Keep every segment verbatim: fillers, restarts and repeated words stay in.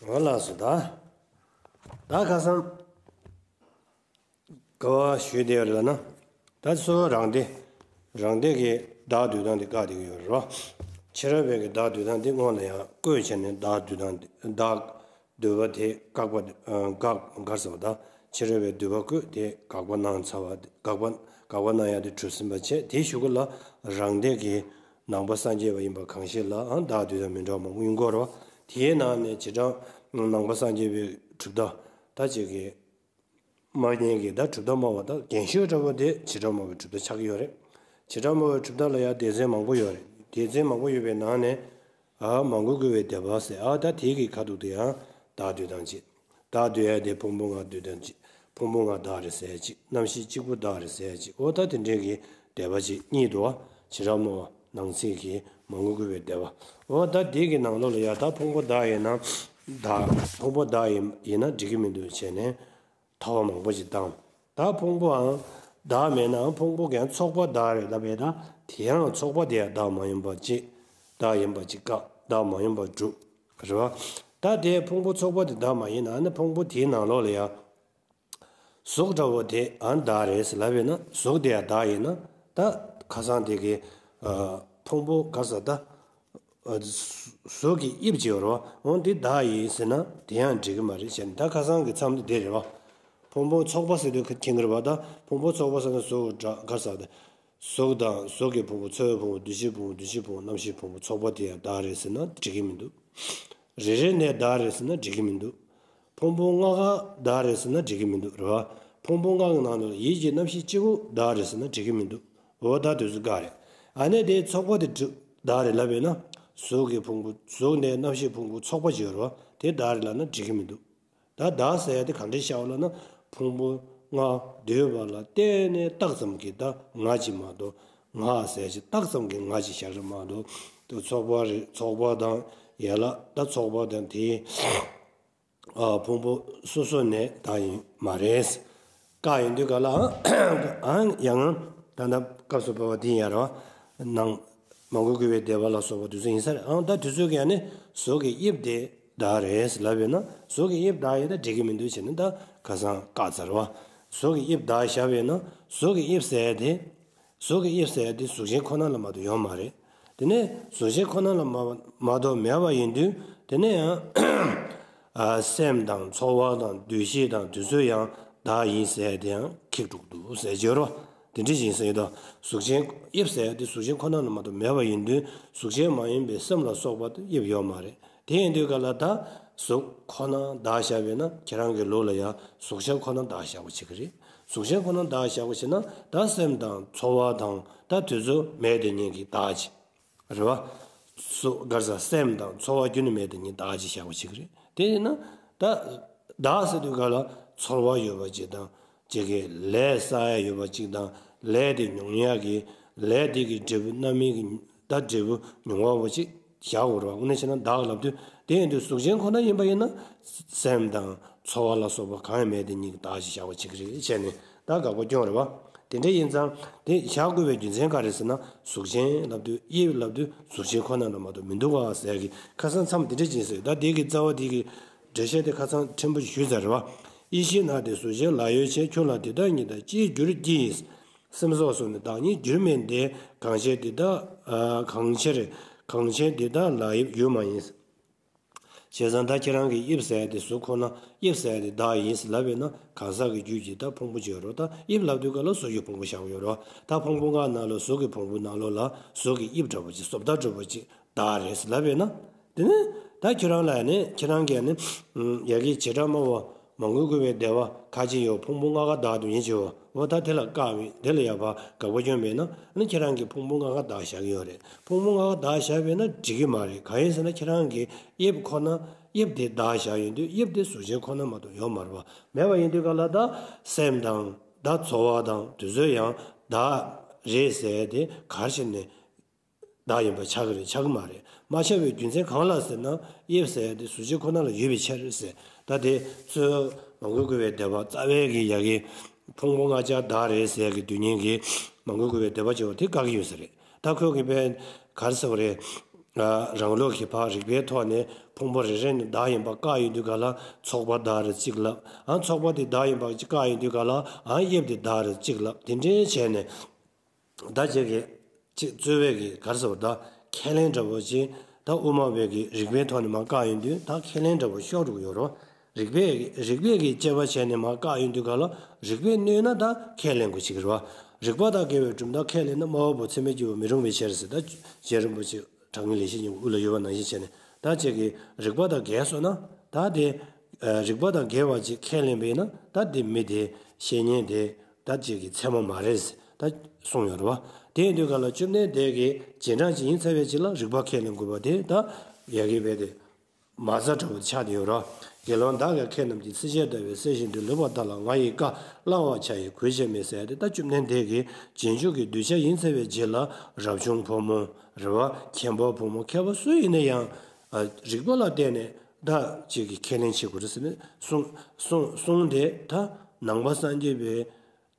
འོ་ལགས་སོ། ད་ད་ཁ་སང་ག་བ་ཞུས་བསྡད་ཡོད་ལབ་ན། ད་སོ་རང་སྡེ་རང་སྡེ་གི་བདག་སྡུད་སྟངས་དེ་བཀག་བསྡད་ཀྱི་ཡོད་རེད་བ། ཕྱི་རོལ་པའི་གི་བདག་སྡུད་སྟངས་དེ་སྔོན་ལ་ཡང་བཀོད་བྱས་ནས་བདག་སྡུད་སྟངས་དེ་བདག་སྡུད་པ་དེ་བཀག་པ་དེ་ཨ་བཀག་ག་རེ་ཟེར་བ། ད་ཕྱི་རོལ་པའི་སྡུད་པ་བཀོད་དེ་དགག་པ་གནང་ཚར་བ་དེ་དགག་པ་དགག་པ་གནང་ཡ་དེ་གྲུབ་ཟིན་པ་བྱས། དེའི་གཞུག་གུ་ལ་རང་སྡེ་གི་ནང་པ་སངས་རྒྱས་པ་ཡིན་པ་གང་ཞིག་ལའང་བདག་སྡུད་སྟངས་མི་འདྲ་བ་མང་པོ་ཡོང་གི་ཡོད་རེད་བ། དེའི་ནང་ནས་བྱེ་བྲག་ནང་པ་སངས་རྒྱས་པའི་གྲུབ་མཐའ་ད་ཅིག་གི་སྨྲ་མཁན་གྱི་ད་གྲུབ་མཐའ་སྨྲ་བ་དང་རྒན་ཤོས་འདྲ་བོ་དེ་བྱེ་བྲག་སྨྲ་བའི་གྲུབ་མཐའ་ཆགས་ཀྱི་ཡོད་རེད། བྱེ་བྲག་སྨྲ་བའི་གྲུབ་མཐའ་ལ་ཡང་སྡེ་ཚན་མང་པོ་ཡོད་རེད། སྡེ་ཚན་མང་པོ་ཡོད་པའི་ནང་ནས་ཨ་མང་པོ་བཀོད་པའི་སྡེ་པ་ཟེར། ཨ་ད་དེའི་གི་ཁ་ཐུག་དེ་ཡང་བདག་སྡུད་སྟངས་གཅིག་བདག་སྡུད་ཡ་དེ་ཕུང་པོ་ལྔ་སྡུད་སྟངས་གཅིག་ཕུང་པོ་ལྔ་བདག་རེད་ཟེར་གཅིག་རྣམ་ཤེས་གཅིག་པུ་བདག་རེད་ཟེར་གཅིག་འོ་ད་དེ་འདྲའི་གི་སྡེ་པ་གཅིག་གཉིས་འདུག་བ། བྱེ་བྲག་སྨྲ་བ་ནང་གསེས་ཀྱི་མང་པོ་བཀོད་པའི་སྡེ་པ། འོ་ད་དེ་གི་ནང་ལོགས་ལ་ཡ་ད་ཕུང་པོ་བདག་ཡིན་ན་བདག་ཕུང་པོ་བདག་ཡིན་ཡིན་ན་འགྲིག་གི་མི་འདུག་བྱས་ནས། ཐོ་བ་མང་པོ་ཞིག་བཏང་། ད་ཕུང་པོའང་བདག་མེད་ནའང་ཕུང་པོ་གན་ཚོགས་པ་བདག་རེད་ལབ་པས། ད་དེའང་ཚོགས་པ་དེ་ཡང་བདག་མ་ཡིན་པ་གཅིག་བདག་ཡིན་པ་གཅིག་བཀག་བདག་མ་ཡིན་པ་དྲུག་རེད་བ། ད་དེ་ཕུང་པོ་ཚོགས་པ་དེ་བདག་མ་ཡིན་ན་ནི་ཕུང་པོ་དེའི་ནང་ལོགས་ལ་ཡང་གཟུགས་འདྲ་བོ་དེ་ཨ་བདག་རེད་ལབ་པས་ན་གཟུགས་དེ་ཡང་བདག་ཡིན་ན། ད་ཁ་སང་དེ་གི་ཕུང་པོ་ག་ས་ད། གཟུགས་ཀྱི་དབྱིབས་ཅིག་ཡོད་རེད་བ། འོ་འདི་བདག་ཡིན་ཟེར་ན་དེ་ཡང་འགྲིག་གི་མ་རེད་ཟེར་ནས། ད་ཁ་སང་གི་མཚམས་དེ་འདི་རེད་བ། ཕུང་པོ་ཚོགས་པ་ཟེར་དུས་མཁྱེན་གྱི་རེད་བ། ད་ཕུང་པོ་ཚོགས་པ་ཟེར་ན་གཟུགས་འདྲ་ག་ས་དེ། གཟུགས་དང་གཟུགས་ཀྱི་ཕུང་པོ་ཚོར་བའི་ཕུང་པོ་འདུ་ཤེས་ཕུང་པོ་འདུ་ཤེས་ཕུང་པོ་རྣམ་ཤེས་ཕུང་པོ་ཚོགས་པ་དེ་ཡང་བདག་རེད་ཟེར་ན་འགྲིག་གི་མི་འདུག་རེ་རེ་ནས་བདག་རེད་ཟེར་ན་འགྲིག་གི་མི་འདུག་ཕུང་པོ་ལྔ་ཀ་བདག་རེད་ཟེར་ན་འགྲིག་གི་མི་འདུག་རེད་བ། ཕུང་པོ་ལྔ་གི་ནང་དུ་ཡིད་ཀྱི་རྣམ་ཤེས་གཅིག་པུ་བདག་རེད་ཟེར་ན་འགྲིག་གི་མི་འདུག་འོ་ད་དུས་སུ་བཀག་རེད། ཨ་ནི་དེ་ཚོགས་པ་དེ་བདག་རེད་ལབ་པས་ན། གཟུགས་ཀྱི་ཕུང་པོ་གཟུགས་ནས་རྣམ་ཤེས་ཕུང་པོ་ཚོགས་པ་ཅིག་ཡོད་རེད་བ། དེ་བདག་རེད་ལབ་ན་འགྲིག་གི་མི་འདུག་ད་བདག་ཟེར་ཡ་དེ་ག་འདྲ་ཤར་བ་ལབ་ན། ཕུང་པོ་ལྔ་འདུས་པ་ལ་བརྟེན་ནས་རྟགས་ཙམ་གྱི་ད་ང་ཅིག་མ་གཏོགས་ང་ཟེར་ཅིག་རྟགས་ཙམ་གྱི་ང་ཅིག་ཤར་མ་གཏོགས། དེ་ཚོགས་པ་རེད། ཚོགས་པ་དང་ཡན་ལག་ད་ཚོགས་པ་དང་དེའི་ཨ་ཕུང་པོ་སོ་སོ་ནས་བདག་ཡིན་མ་རེད། བཀག་ཡིན་དུས་ག་ལ་ཨང་ཡང་ད་ལྟ་སྐབས་སུ་བབས་པ་འདི་ཡང་རེད་བ། ནང་མང་པོ་བཀོད་པའི་སྡེ་པ་ལ་སོགས་པ་དེ་ཚོ་ཡིན་ས་རེད། ཨང་ད་དེ་ཚོ་གི་ཡང་ནི་གཟུགས་ཀྱི་དབྱིབས་དེ་བདག་རེད་ལབ་པས་ན། གཟུགས་ཀྱི་དབྱིབས་བདག་ཡིན་ན་འགྲིག་གི་མི་འདུག་བྱས་ན་ད་ཁ་སང་བཀག་ཚར་བ། གཟུགས་ཀྱི་དབྱིབས་བདག་བཞག་པས་ན་གཟུགས་ཀྱི་དབྱིབས་ཟེར་ཡ་དེ། གཟུགས་ཀྱི་དབྱིབས་ཟེར་ཡ་དེ་གཟུགས་ཅན་ཁོ་ན་ལ་མ་གཏོགས་ཡོད་མ་རེད། དེ་ནས་གཟུགས་ཅན་ཁོ་ན་ལ་མ་མ་གཏོགས་མེད་པ་ཡིན་དུས། དེ་ནས་ཡང་ཨ་སེམས་དང་ཚོར་བ་དང་འདུ་ཤེས་དང་དེ་ཚོ་ཡང་བདག་ཡིན་ཟེར་ཡ་དེ་ཡང་ཁེགས་འགྲོ་གི་འདུག་ཟེར་བརྗོད་རོགས། དེ་འདྲ་ཞིག་ཟེར་དང་། གཟུགས་ཅན་དབྱིབས་ཟེར་ཡ་དེ་གཟུགས་ཅན་ཁོ་ན་ལ་མ་གཏོགས་མེད་པ་ཡིན་དུས། གཟུགས་ཅན་མ་ཡིན་པའི་སེམས་ལ་སོགས་པ་དེ་དབྱིབས་ཡོད་མ་རེད། དེ་ཡིན་དུས་ག་ལ་ད་གཟུགས་ཁོ་ན་བདག་བཞག་པས་ན། ཁྱེད་རང་གི་ལུགས་ལ་ཡང་གཟུགས་ཅན་ཁོ་ན་བདག་བཞག་པ་བྱེད་ཀྱི་རེད། གཟུགས་ཅན་ཁོ་ན་བདག་བཞག་པ་བྱེད་ན། ད་སེམས་དང་ཚོར་བ་དང་ད་དེ་ཚོ་མེད་དེ་ཉིད་ཀྱི་བདག་ཅིག་རེད་བ། གཟུགས་ག་རེ་ཟ། སེམས་དང་ཚོར་བ་ཁྱོན་ནས་མེད་དེ་ཉིད་བདག་ཅིག་བཞག་པ་བྱེད་ཀྱི་རེད། དེ་ཡིན་ན་ད་བདག་ཟེར་དུས་ག་ལ་ཚོར་བ་ཡོད་པ་ཅིག་དང་། ཅིག་གི་ལས་བསགས་ཡ་ཡོད་པ་ཅིག་དང་། ལས་དེ་མྱོང་ཡ་གི་ལས་དེ་གི་འབྲས་བུ་རྣམ་སྨིན་གྱི་ད་འབྲས་བུ་མྱོང་བ་བ་ཅིག་བཞག་དགོས་རེད་བ། དངོས་གནས་བྱས་ན་བདག་ལབ་དུས། དེ་ཡིན་དུས་གཟུགས་ཅན་ཁོ་ན་ཡིན་པ་ཡིན་ན། སེམས་དང་ཚོར་བ་ལ་སོགས་པ་གང་ཡང་མེད་དེ་ཉིད་ཀྱི་བདག་ཅིག་བཞག་པ་བྱེད་ཀྱི་རེད་བྱས་ནས་ད་དགག་པ་སྐྱོན་རེད་བ། དེ་འདྲ་ཡིན་ཙང་དེ་བཞག་དགོས་པའི་རྒྱུ་མཚན་ག་རེ་ཟེར་ན། གཟུགས་ཅན་ལབ་དུས་དབྱིབས་ལབ་དུས་གཟུགས་ཅན་ཁོ་ན་ལ་མ་གཏོགས་མི་འདུག་ག་ཟེར་གི་ཁ་སང་མཚམས་དེ་འདྲ་ཅིག་ཟེར། ད་དེ་གི་རྩ་བ་དེ་གི་འགྲེལ་བཤད་དེ་ཁ་སང་ཕྲན་བུ་ཞུས་ཚར་རེད་བ། ཡེ་ཤེས་ན་དེ་གཟུགས་ཅན་ལ་ཡོད་ཅེས། ཁྱོད་ལ་དེ་དག་ཉིད་དང་ཅིས་འགྱུར་གྱི། སེམས་སོགས་སུ་ནི་བདག་ཉིད་འགྱུར་མིན་ཏེ། གང་ཕྱིར་འདི་དག་ཨ་གང་ཕྱིར་གང་ཕྱིར་འདི་དག་ལ་དབྱིབས་ཡོད་མ་ཡིན། བྱས་ཙང་ད་ཁྱེད་རང་གི་དབྱིབས་ཟེར་ཡ་དེ་གཟུགས་ཁོ་ན། དབྱིབས་ཟེར་ཡ་དེ་བདག་ཡིན་ཟེར་ལབ་པས་ན། གང་ཟག་གི་རྒྱུད་ཀྱི་ད་ཕུང་པོ་ཅིག་ཡོད་རེད། ད་དབྱིབས་ལབ་དུས་སྐབས་ལ་གཟུགས་ཀྱི་ཕུང་པོ་བཞག་ཡོད་རེད། ད་ཕུང་པོ་ལྔ་ནང་ལ་གཟུགས་ཀྱི་ཕུང་པོ་ནང་ལོགས་ལ་གཟུགས་ཀྱི་དབྱིབས་འདྲ་པོ་ཅིག་བཟོ་ལྟ་འདྲ་པོ་ཅིག་བདག་རེད་ཟེར་ལབ་པས་ན། དེ་ནི་ད་ཁྱེད་རང་ལ་ནི་ཁྱེད་རང་གིས་ནི་ཡ་གི་བྱེ་བྲག་སྨྲ་བ་མང་པོས་བཀོད་པའི་སྡེ་པ་ཁ་ཅིག་ཡོད། ཕུང་པོ་ལྔ་ཀ་བདག་ཏུ་ཡིན་ཅེས་པ། འོ་ད་དེ་ལ་བཀག་པའི་དེ་ལ་ཡ་ཕར་དགག་པ་སྐྱོན་པས་ན། ནི་ཁྱེད་རང་གིས་ཕུང་པོ་ལྔ་ཀ་བདག་བཞག་གི་ཡོད་རེད། ཕུང་པོ་ལྔ་ཀ་བདག་བཞག་པས་ན་འགྲིག་གི་མ་རེད། གང་ཡིན་ཟེར་ན་ཁྱེད་རང་གིས་དབྱིབས་ཁོ་ན་དབྱིབས་དེ་བདག་བཞག་ཡོང་དུས་དབྱིབས་དེ་གཟུགས་ཅན་ཁོ་ན་མ་གཏོགས་ཡོད་མ་རེད་པ། མེད་པ་ཡིན་དུས་ག་ལ་ད་སེམས་དང་ད་ཚོར་བ་དང་དེ་ཚོ་ཡང་བདག་རེད་ཟེར་ཏེ་གར་ཕྱིན་ནས། བདག་ཡིན་པ་ཆགས་ཀྱི་རེད། ཆགས་ཀྱི་མ་རེད། མ་ཆགས་པའི་རྒྱུ་མཚན་གང་ལ་ཟེར་ན། དབྱིབས་ཟེར་ཡ་དེ་གཟུགས་ཅན་ཁོ་ན་ལ་ཡོད་པའི་ཕྱིར་ཟེར། ད་དེ་ཚོས་མང་པོས་བཀོད་པའི་སྡེ་པ་རྩ་བའི་གི་ཡ་གི་ཕུང་པོ་ལྔ་ཆར་བདག་རེད་ཟེར་གི་དུས་ཉིན་གི་མང་པོས་བཀོད་པའི་སྡེ་པ་ཅིག་ཡོད་པ་དེ་བཀག་གི་ཡོད་ས་རེད། ད་ཁོས་གི་དཔེ་ག་རེ་ཟེར་བ་རེད། རང་ལུགས་ཀྱི་ཕར་རིགས་པའི་ཐོག་ནས་ཕུང་པོ་རེ་རེ་ནས་བདག་ཡིན་པ་བཀག་ཡོང་དུས་ག་ལ་ཚོགས་པ་བདག་རེད་གཅིག་ལབ། ཨ་ཚོགས་པ་དེ་བདག་ཡིན་པ་གཅིག་བཀག་ཡོང་དུས་ག་ལ་ཨ་དབྱིབས་དེ་བདག་རེད་གཅིག་ལབ། དེ་འདྲའི་བྱས་ནས་ད་ཅིག་གི་ཅིག་རྩོལ་བའི་གི་ག་རེ་ཟེར་བ་ད་ཁས་ལེན་འདྲ་པོ་ཅིག་ད་དབུ་མ་པའི་གི་རིགས་པའི་ཐོག་ནས་མར་བཀག་ཡོང་དུས་ད་ཁས་ལེན་འདྲ་པོ་ཤོར་འགྲོ་གི་ཡོད་རེད། རིགས་པས་རིགས་པས་ཀྱི་དཔྱད་པ་བྱས་ནས་མར་བཀག་ཡོང་དུས་ག་ལ་རིགས་པས་གནོད་ན་ད་ཁས་ལེན་དགོས་ཅིག་རེད་བ། རིགས་པ་དང་འགལ་བའི་གྲུབ་མཐའ་ཁས་ལེན་ན་སྨྲ་བ་པོ་ཚད་མས་སྐྱེ་བ་མི་རུང་བའི་ཕྱིར་ཟེར། ད་རྗེ་རིན་པོ་ཆེ་དྲང་ངེས་ལེགས་བཤད་སྙིང་པོ་དབུ་ལ་ཡོད་པ་ནང་བཞིན་བྱས་ནས་ད་ཅིག་གི་རིགས་པ་དང་འགལ་སོང་ན་ད་དེ་རིགས་པ་དང་འགལ་བ་ཅིག་ཁས་ལེན་པས་ན་ད་དེ་མི་དེ་བཤེས་གཉེན་དེ་ད་ཅིག་གི་ཚད་མ་མ་རེད་ཟེར་ད་གསུངས་ཡོད་རེད་བ། དེ་ཡིན་དུས་ག་ལ་བཅོམ་ལྡན་འདས་ཀྱི་རྗེས་འབྲང་ཅིག་ཡིན་ཚར་བའི་རྗེས་ལ་རིགས་པ་ཁས་ལེན་དགོས་པ་དེ་ད་ཡ་གི་བས་དེ། མ་རྩ་འདྲ་བོ་ཆགས་ཏེ་ཡོད་རོ། དགེ་སློང་བདག་གིས་ཁྱེད་རྣམས་ཀྱི་ཚིགས་བཅད་ལྟ་བུའི་གསེར་བཞིན་དུ་ལེགས་པར་བལྟ་ལ་ང་ཡི་བཀའ་བླང་བར་བྱ་ཡི་གུས་བྱས་མེད་ཟེར་ཏེ་ད་བཅོམ་ལྡན་འདས་ཀྱི་རྗེས་འཇུག་གི་གདུལ་བྱ་ཡིན་ཚར་བའི་རྗེས་ལ་རབ་བྱུང་ཕོ་མོ་རེད་བ། མཁན་པོ་བུ་མོ་མཁས་པ་སུ་ཡིན་ན་ཡང་རིགས་པ་ལ་བརྟེན་ནས་ད་ཅིག་གི་ཁས་ལེན་བྱེད་དགོས་རེད་ཟེར་ནས་གསུངས་གསུངས་གསུངས་ཏེ་ད་ནང་པ་སངས་རྒྱས་པའི།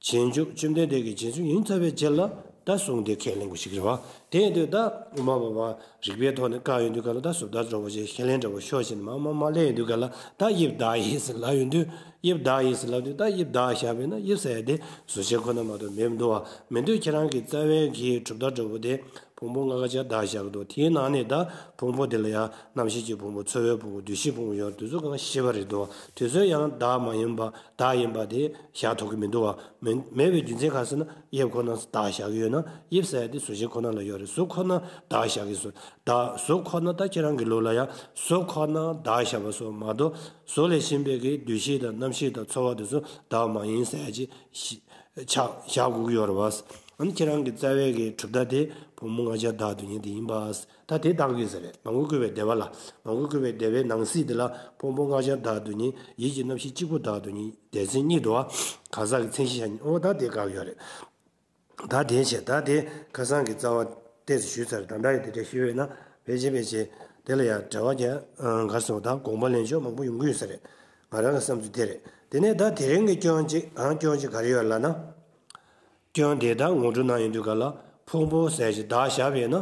རྗེས་འཇུག་བཅོམ་ལྡན་འདས་ཀྱི་རྗེས་འཇུག་ཡིན་ཚར་བའི་རྗེས་ལ་ད་གསུང་དེ་ཁས་ལེན་དགོས་ཤིག་རེད་བ། དེ་ཡིན་དུས་ད་དབུ་མ་པ་བ་རིགས་པའི་ཐོག་ནས་བཀག་ཡོང་དུས་ག་ལ་ད་ཟུར་ལྟ་འདྲ་བོ་ཞིག་ཁས་ལེན་འདྲ་བོ་ཤོར་བཞིན་མ་མ་མ་ལེན་ཡོང་དུས་ག་ལ་ད་དབྱིབས་བདག་ཡིན་ཟེར་ལབ་ཡོང་དུས་དབྱིབས་བདག་ཡིན་ཟེར་ལབ་དུས་ད་དབྱིབས་བདག་བཞག་པས་ན་དབྱིབས་ཟེར་ཡ་དེ་གཟུགས་ཅན་ཁོ་ན་མ་གཏོགས་མེད་མི་འདུག་བ། མི་འདུག་ཁྱེད་རང་གི་རྩ་བའི་གི་གྲུབ་མཐའ་འདྲ་བོ་དེ་ཕུང་པོ་ལྔ་ཀ་ཅག་བདག་བཞག་གི་འདུག་དེའི་ནང་ནས་ད་ཕུང་པོ་དེ་ལ་ཡང་རྣམ་ཤེས་ཀྱི་ཕུང་པོ་ཚོར་བའི་ཕུང་པོ་འདུ་ཤེས་ཕུང་པོ་ཡོད་དུས་ཚོད་གང་ཤེས་པ་རེད་འདུག་བ། དུས་ཚོད་ཡང་བདག་མ་ཡིན་པ། བདག་ཡིན་པ་དེ་བཞག་ཐུབ་ཀྱི་མི་འདུག་བ། མེད་མེད་པའི་རྒྱུ་མཚན་ག་ཟེར་ན་དབྱིབས་ཁོ་ན་བདག་བཞག་གི་ཡོད་ན་དབྱིབས་ཟེར་ཡ་དེ་གཟུགས་ཅན་ཁོ་ན་ལ་ཡོད་རེད། གཟུགས་ཁོ་ན་བདག་བཞག་གི་གཟུགས་བདག་གཟུགས་ཁོ་ན་ད་ཁྱེད་རང་གི་ལུགས་ལ་ཡང་གཟུགས་ཁོ་ན་བདག་བཞག་པ་སོགས་མ་གཏོགས་གཟུགས་ལས་གཞན་པའི་གི་འདུ་ཤེས་དང་རྣམ་ཤེས་དང་ཚོར་བ་དེ་ཚོ་བདག་མ་ཡིན་ཟེར་ཡ་ཅིག་ཆགས་བཞག་དགོས་ཀྱི་ཡོད་རེད་བ། ཨ་ནི་ཁྱེད་རང་གི་རྩ་བའི་གི་གྲུབ་མཐའ་དེ་ཕུང་པོ་ལྔ་ཆར་བདག་ཏུ་ཉིད་དེ་ཡིན་པ། ད་དེ་བདག་གི་ཟེར་རེད། མང་པོ་བསྐུལ་བའི་བཟླས་པ་ལ། མང་པོ་བསྐུལ་བའི་བཟླས་པའི་ནང་གསེས་དེ་ལ་ཕུང་པོ་ལྔ་ཆར་བདག་ཏུ་ཉིད། ཡིད་ཀྱི་རྣམ་ཤེས་གཅིག་པུ་བདག་ཏུ་ཉིད། སྡེ་ཚན་གཉིས་འདུག་བ། གང་ཟག་གི་མཚན་གཞི་བཞག་ཉིད། ཨོ་ད་དེ་བཀག་ཡོད་རེད། ད་དེ་བྱས་ད་དེ་ཁ་སང་གི་རྩ་བ་ཏོག་ཙམ་ཞུས་ཚར། ད་ལྟ་ཡི་དེ་འདྲ་ཞུས་ཡོད་ན་ཕལ་ཆེར་ཕལ་ཆེར་དེ་ལ་ཡང་འབྲེལ་བ་རྒྱག་གར་སོང་ད་དགོངས་པ་ལེན་ཕྱོགས་མང་པོ་ཡོང་གི་ཡོད་ས་རེད། ང་རང་གི་བསམ་ཚུལ་དེ་རེད། དེ་ནས་ད་དེ་རིང་གི་སྐྱོན་གཅིག་ཨང་སྐྱོན་གཅིག་ག་རེ་ཡོད་ལབ་ན། སྐྱོན་དེ་དག་ངོ་སྤྲོད་གནང་ཡོང་དུས་ག་ལ་ཕུང་པོ་ཟེར་ཞིག་བདག་བཞག་པས་ན།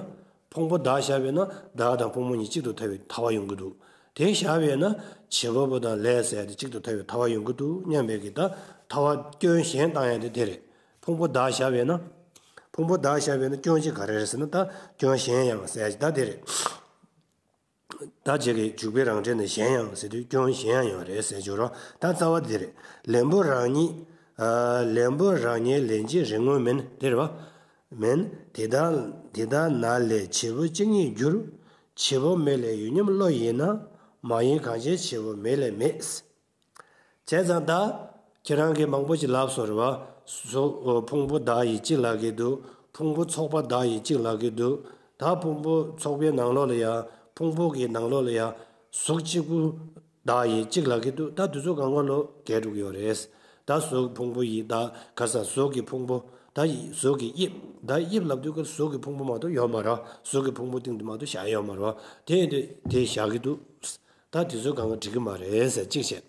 ཕུང་པོ་བདག་བཞག་པས་ན་བདག་དང་ཕུང་པོ་གཉིས་གཅིག་ཏུ་ཐལ་བའི་ཐལ་བ་ཡོང་གི་འདུག་དེ་བཞག་པས་ན་བྱེད་པ་པོ་དང་ལས་ཟེར་ཏེ་གཅིག་ཏུ་ཐལ་བའི་ཐལ་བ་ཡོང་གི་འདུག་སྙམ་པའི་གི་ད་ཐལ་བ་སྐྱོན་གཞན་བཏང་ཡ་དེ་དེ་རེད། ཕུང་པོ་བདག་བཞག་པས་ན། ཕུང་པོ་བདག་བཞག་པས་ན་སྐྱོན་གཅིག་ག་རེ་རེད་ཟེར་ན་ད་སྐྱོན་གཞན་ཡང་ཟེར་ཡ་ཅིག་ད་དེ་རེད། ད་ཅིག་གི་འཇུག་པའི་རང་འགྲེལ་ནས་གཞན་ཡང་ཟེར་དུས་སྐྱོན་གཞན་ཡང་ཡོད་རེད་ཟེར་བརྗོད་རོགས། ད་རྩ་བ་འདི་རེད། ལན་པོ་རང་ཉིད། ཨ་ལན་པོ་རང་ཉིད་ལན་གཅིག་རེ་ངོ་མིན་དེ་རེད་བ། མིན། དེ་དག་དེ་དག་ན་ལས་བྱེད་པོ་གཅིག་ཉིད་འགྱུར། བྱེད་པོ་མེད་ལས་ཡོད་སྙམ་བློ་ཡིན་ན། མ་ཡིན་གང་ཕྱིར་བྱེད་པོ་མེད་ལས་མེད། བྱས་ཙང་ད་ཁྱེད་རང་གིས་མང་པོ་ཅིག་ལབ་སོང་རེད་བ། གཟུགས་ཕུང་པོ་བདག་ཡིན་གཅིག་ལབ་ཀྱི་འདུག་ཕུང་པོ་ཚོགས་པ་བདག་ཡིན་གཅིག་ལབ་ཀྱི་འདུག་ད་ཕུང་པོ་ཚོགས་པའི་ནང་ལོགས་ལ་ཡང་ཕུང་པོ་གི་ནང་ལོགས་ལ་ཡང་གཟུགས་གཅིག་པུ་བདག་ཡིན་གཅིག་ལབ་ཀྱི་འདུག་ད་དུས་ཚོད་གང་ག་ལོ་འགལ་འགྲོ་གི་ཡོད་རེད། ད་གཟུགས་ཕུང་པོ་ཡིན་ད་ག་ས་གཟུགས་ཀྱི་ཕུང་པོ་ད་ཡི་གཟུགས་ཀྱི་དབྱིབས་ད་དབྱིབས་ལབ་དུས་ཀ་གཟུགས་ཀྱི་ཕུང་པོ་མ་གཏོགས་ཡོད་མ་རེད། གཟུགས་ཀྱི་ཕུང་པོ་སྟེང་དུ་མ་གཏོགས་བཞག་ཡོད་མ་རེད། དེ་ཡིན་དུས་དེ་བཞག་གི་འདུག་ད་དེ་ཚོ་གང་ག་འགྲིག་གི་མ་རེད་ཟེར་གཅིག་བྱས།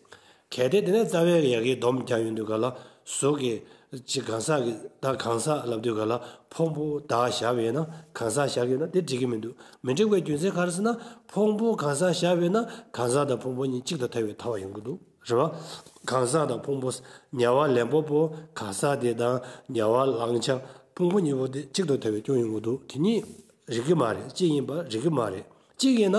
གལ་ཏེ་དེ་ནས་རྩ་བའི་ཡ་གིའི་སྡོམ་རྒྱག་ཡོང་དུས་ག་ལ་གཟུགས་ཀྱི་ཅི་གང་ཟག་གི་ད་གང་ཟག་ལབ་དུས་ག་ལ་ཕུང་པོ་བདག་བཞག་པས་ན་གང་ཟག་བཞག་ཡོད་ན་དེ་འགྲིག་གི་མི་འདུག་མི་འགྲིག་པའི་རྒྱུ་མཚན་ག་རེ་ཟེར་ན་ཕུང་པོ་གང་ཟག་བཞག་པས་ན་གང་ཟག་དང་ཕུང་པོ་གཉིས་གཅིག་ཏུ་ཐལ་བའི་ཐལ་བ་ཡོང་གི་འདུག་རེད་བ། གང་ཟག་དང་ཕུང་པོ་ཉེ་བ་ལེན་པ་པོ་གང་ཟག་དེ་དང་ཉེ་བ་བླང་བྱ་ཕུང་པོ་གཉིས་པོ་དེ་གཅིག་ཏུ་ཐལ་བའི་སྐྱོན་ཡོང་གི་འདུག་དེ་གཉིས་རིགས་ཀྱི་མ་རེད། གཅིག་ཡིན་པ་རིགས་ཀྱི་མ་རེད། གཅིག་ཡིན་ན།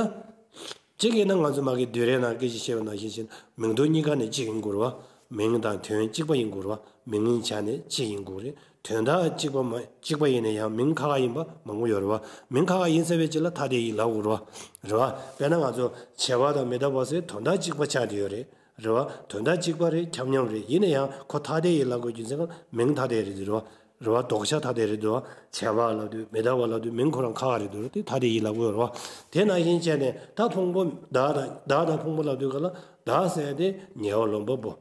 གཅིག་ཡིན་ན་ང་ཚོ་མ་གི་བསྡུས་རའི་ནང་སྐད་ཆ་བཤད་པ་ནང་བཞིན་བྱས་ན་མིང་དོན་གཉིས་ཀ་ནས་གཅིག་ཡིན་དགོས་རེད་བ། མིང་དང་དོན་གཅིག་པ་ཡིན་དགོས་རེད་བ། མིང་ཡིན་ཆ་ནས་གཅིག་ཡིན་དགོས་རེད། དོན་དག་གཅིག་པ་མ་གཅིག་པ་ཡིན་ན་ཡང་མིང་ཁ་ཁ་ཡིན་པ་མང་པོ་ཡོད་རེད་བ། མིང་ཁ་ཁ་ཡིན་ཚར་བའི་རྗེས་ལ་ཐ་དད་ཡིན་ལབ་དགོས་རེད་བ། རེད་བ། དཔེར་ན་ང་ཚོ་བྱེད་པ་དང་མི་རྟག་པ་ཟེར་དོན་དག་གཅིག་པ་ཆགས་བསྡད་ཡོད་རེད། རེད་བ། དོན་དག་གཅིག་པ་རེད། ཁྱབ་མཉམ་རེད། ཡིན་ན་ཡང་ཁོ་ཐ་དད་ཡིན་ལབ་དགོས་རྒྱུ་མཚན་གང་མིང་ཐ་དད་རེད་འདུག་རེད་བ། རེད་བ། ལྡོག་ཆ་ཐ་དད་རེད་འདུག་བ། བྱེད་པ་ལབ་དུས་མི་རྟག་པ་ལབ་དུས་མིང་ཁོ་རང་ཁ་ཁ་རེད་འདུག་རེད། དེ་ཐ་དད་ཡིན་ལབ་དགོས་རེད་བ། དེ་ནང་བཞིན་བྱས་ནས་ད་ཕུང་པོ་བདག་དང་བདག་དང་ཕུང་པོ་ལབ་དུས་ག་ལ་བདག་ཟེར་དེ་ཉེ་བ་ལེན་པ་པོ།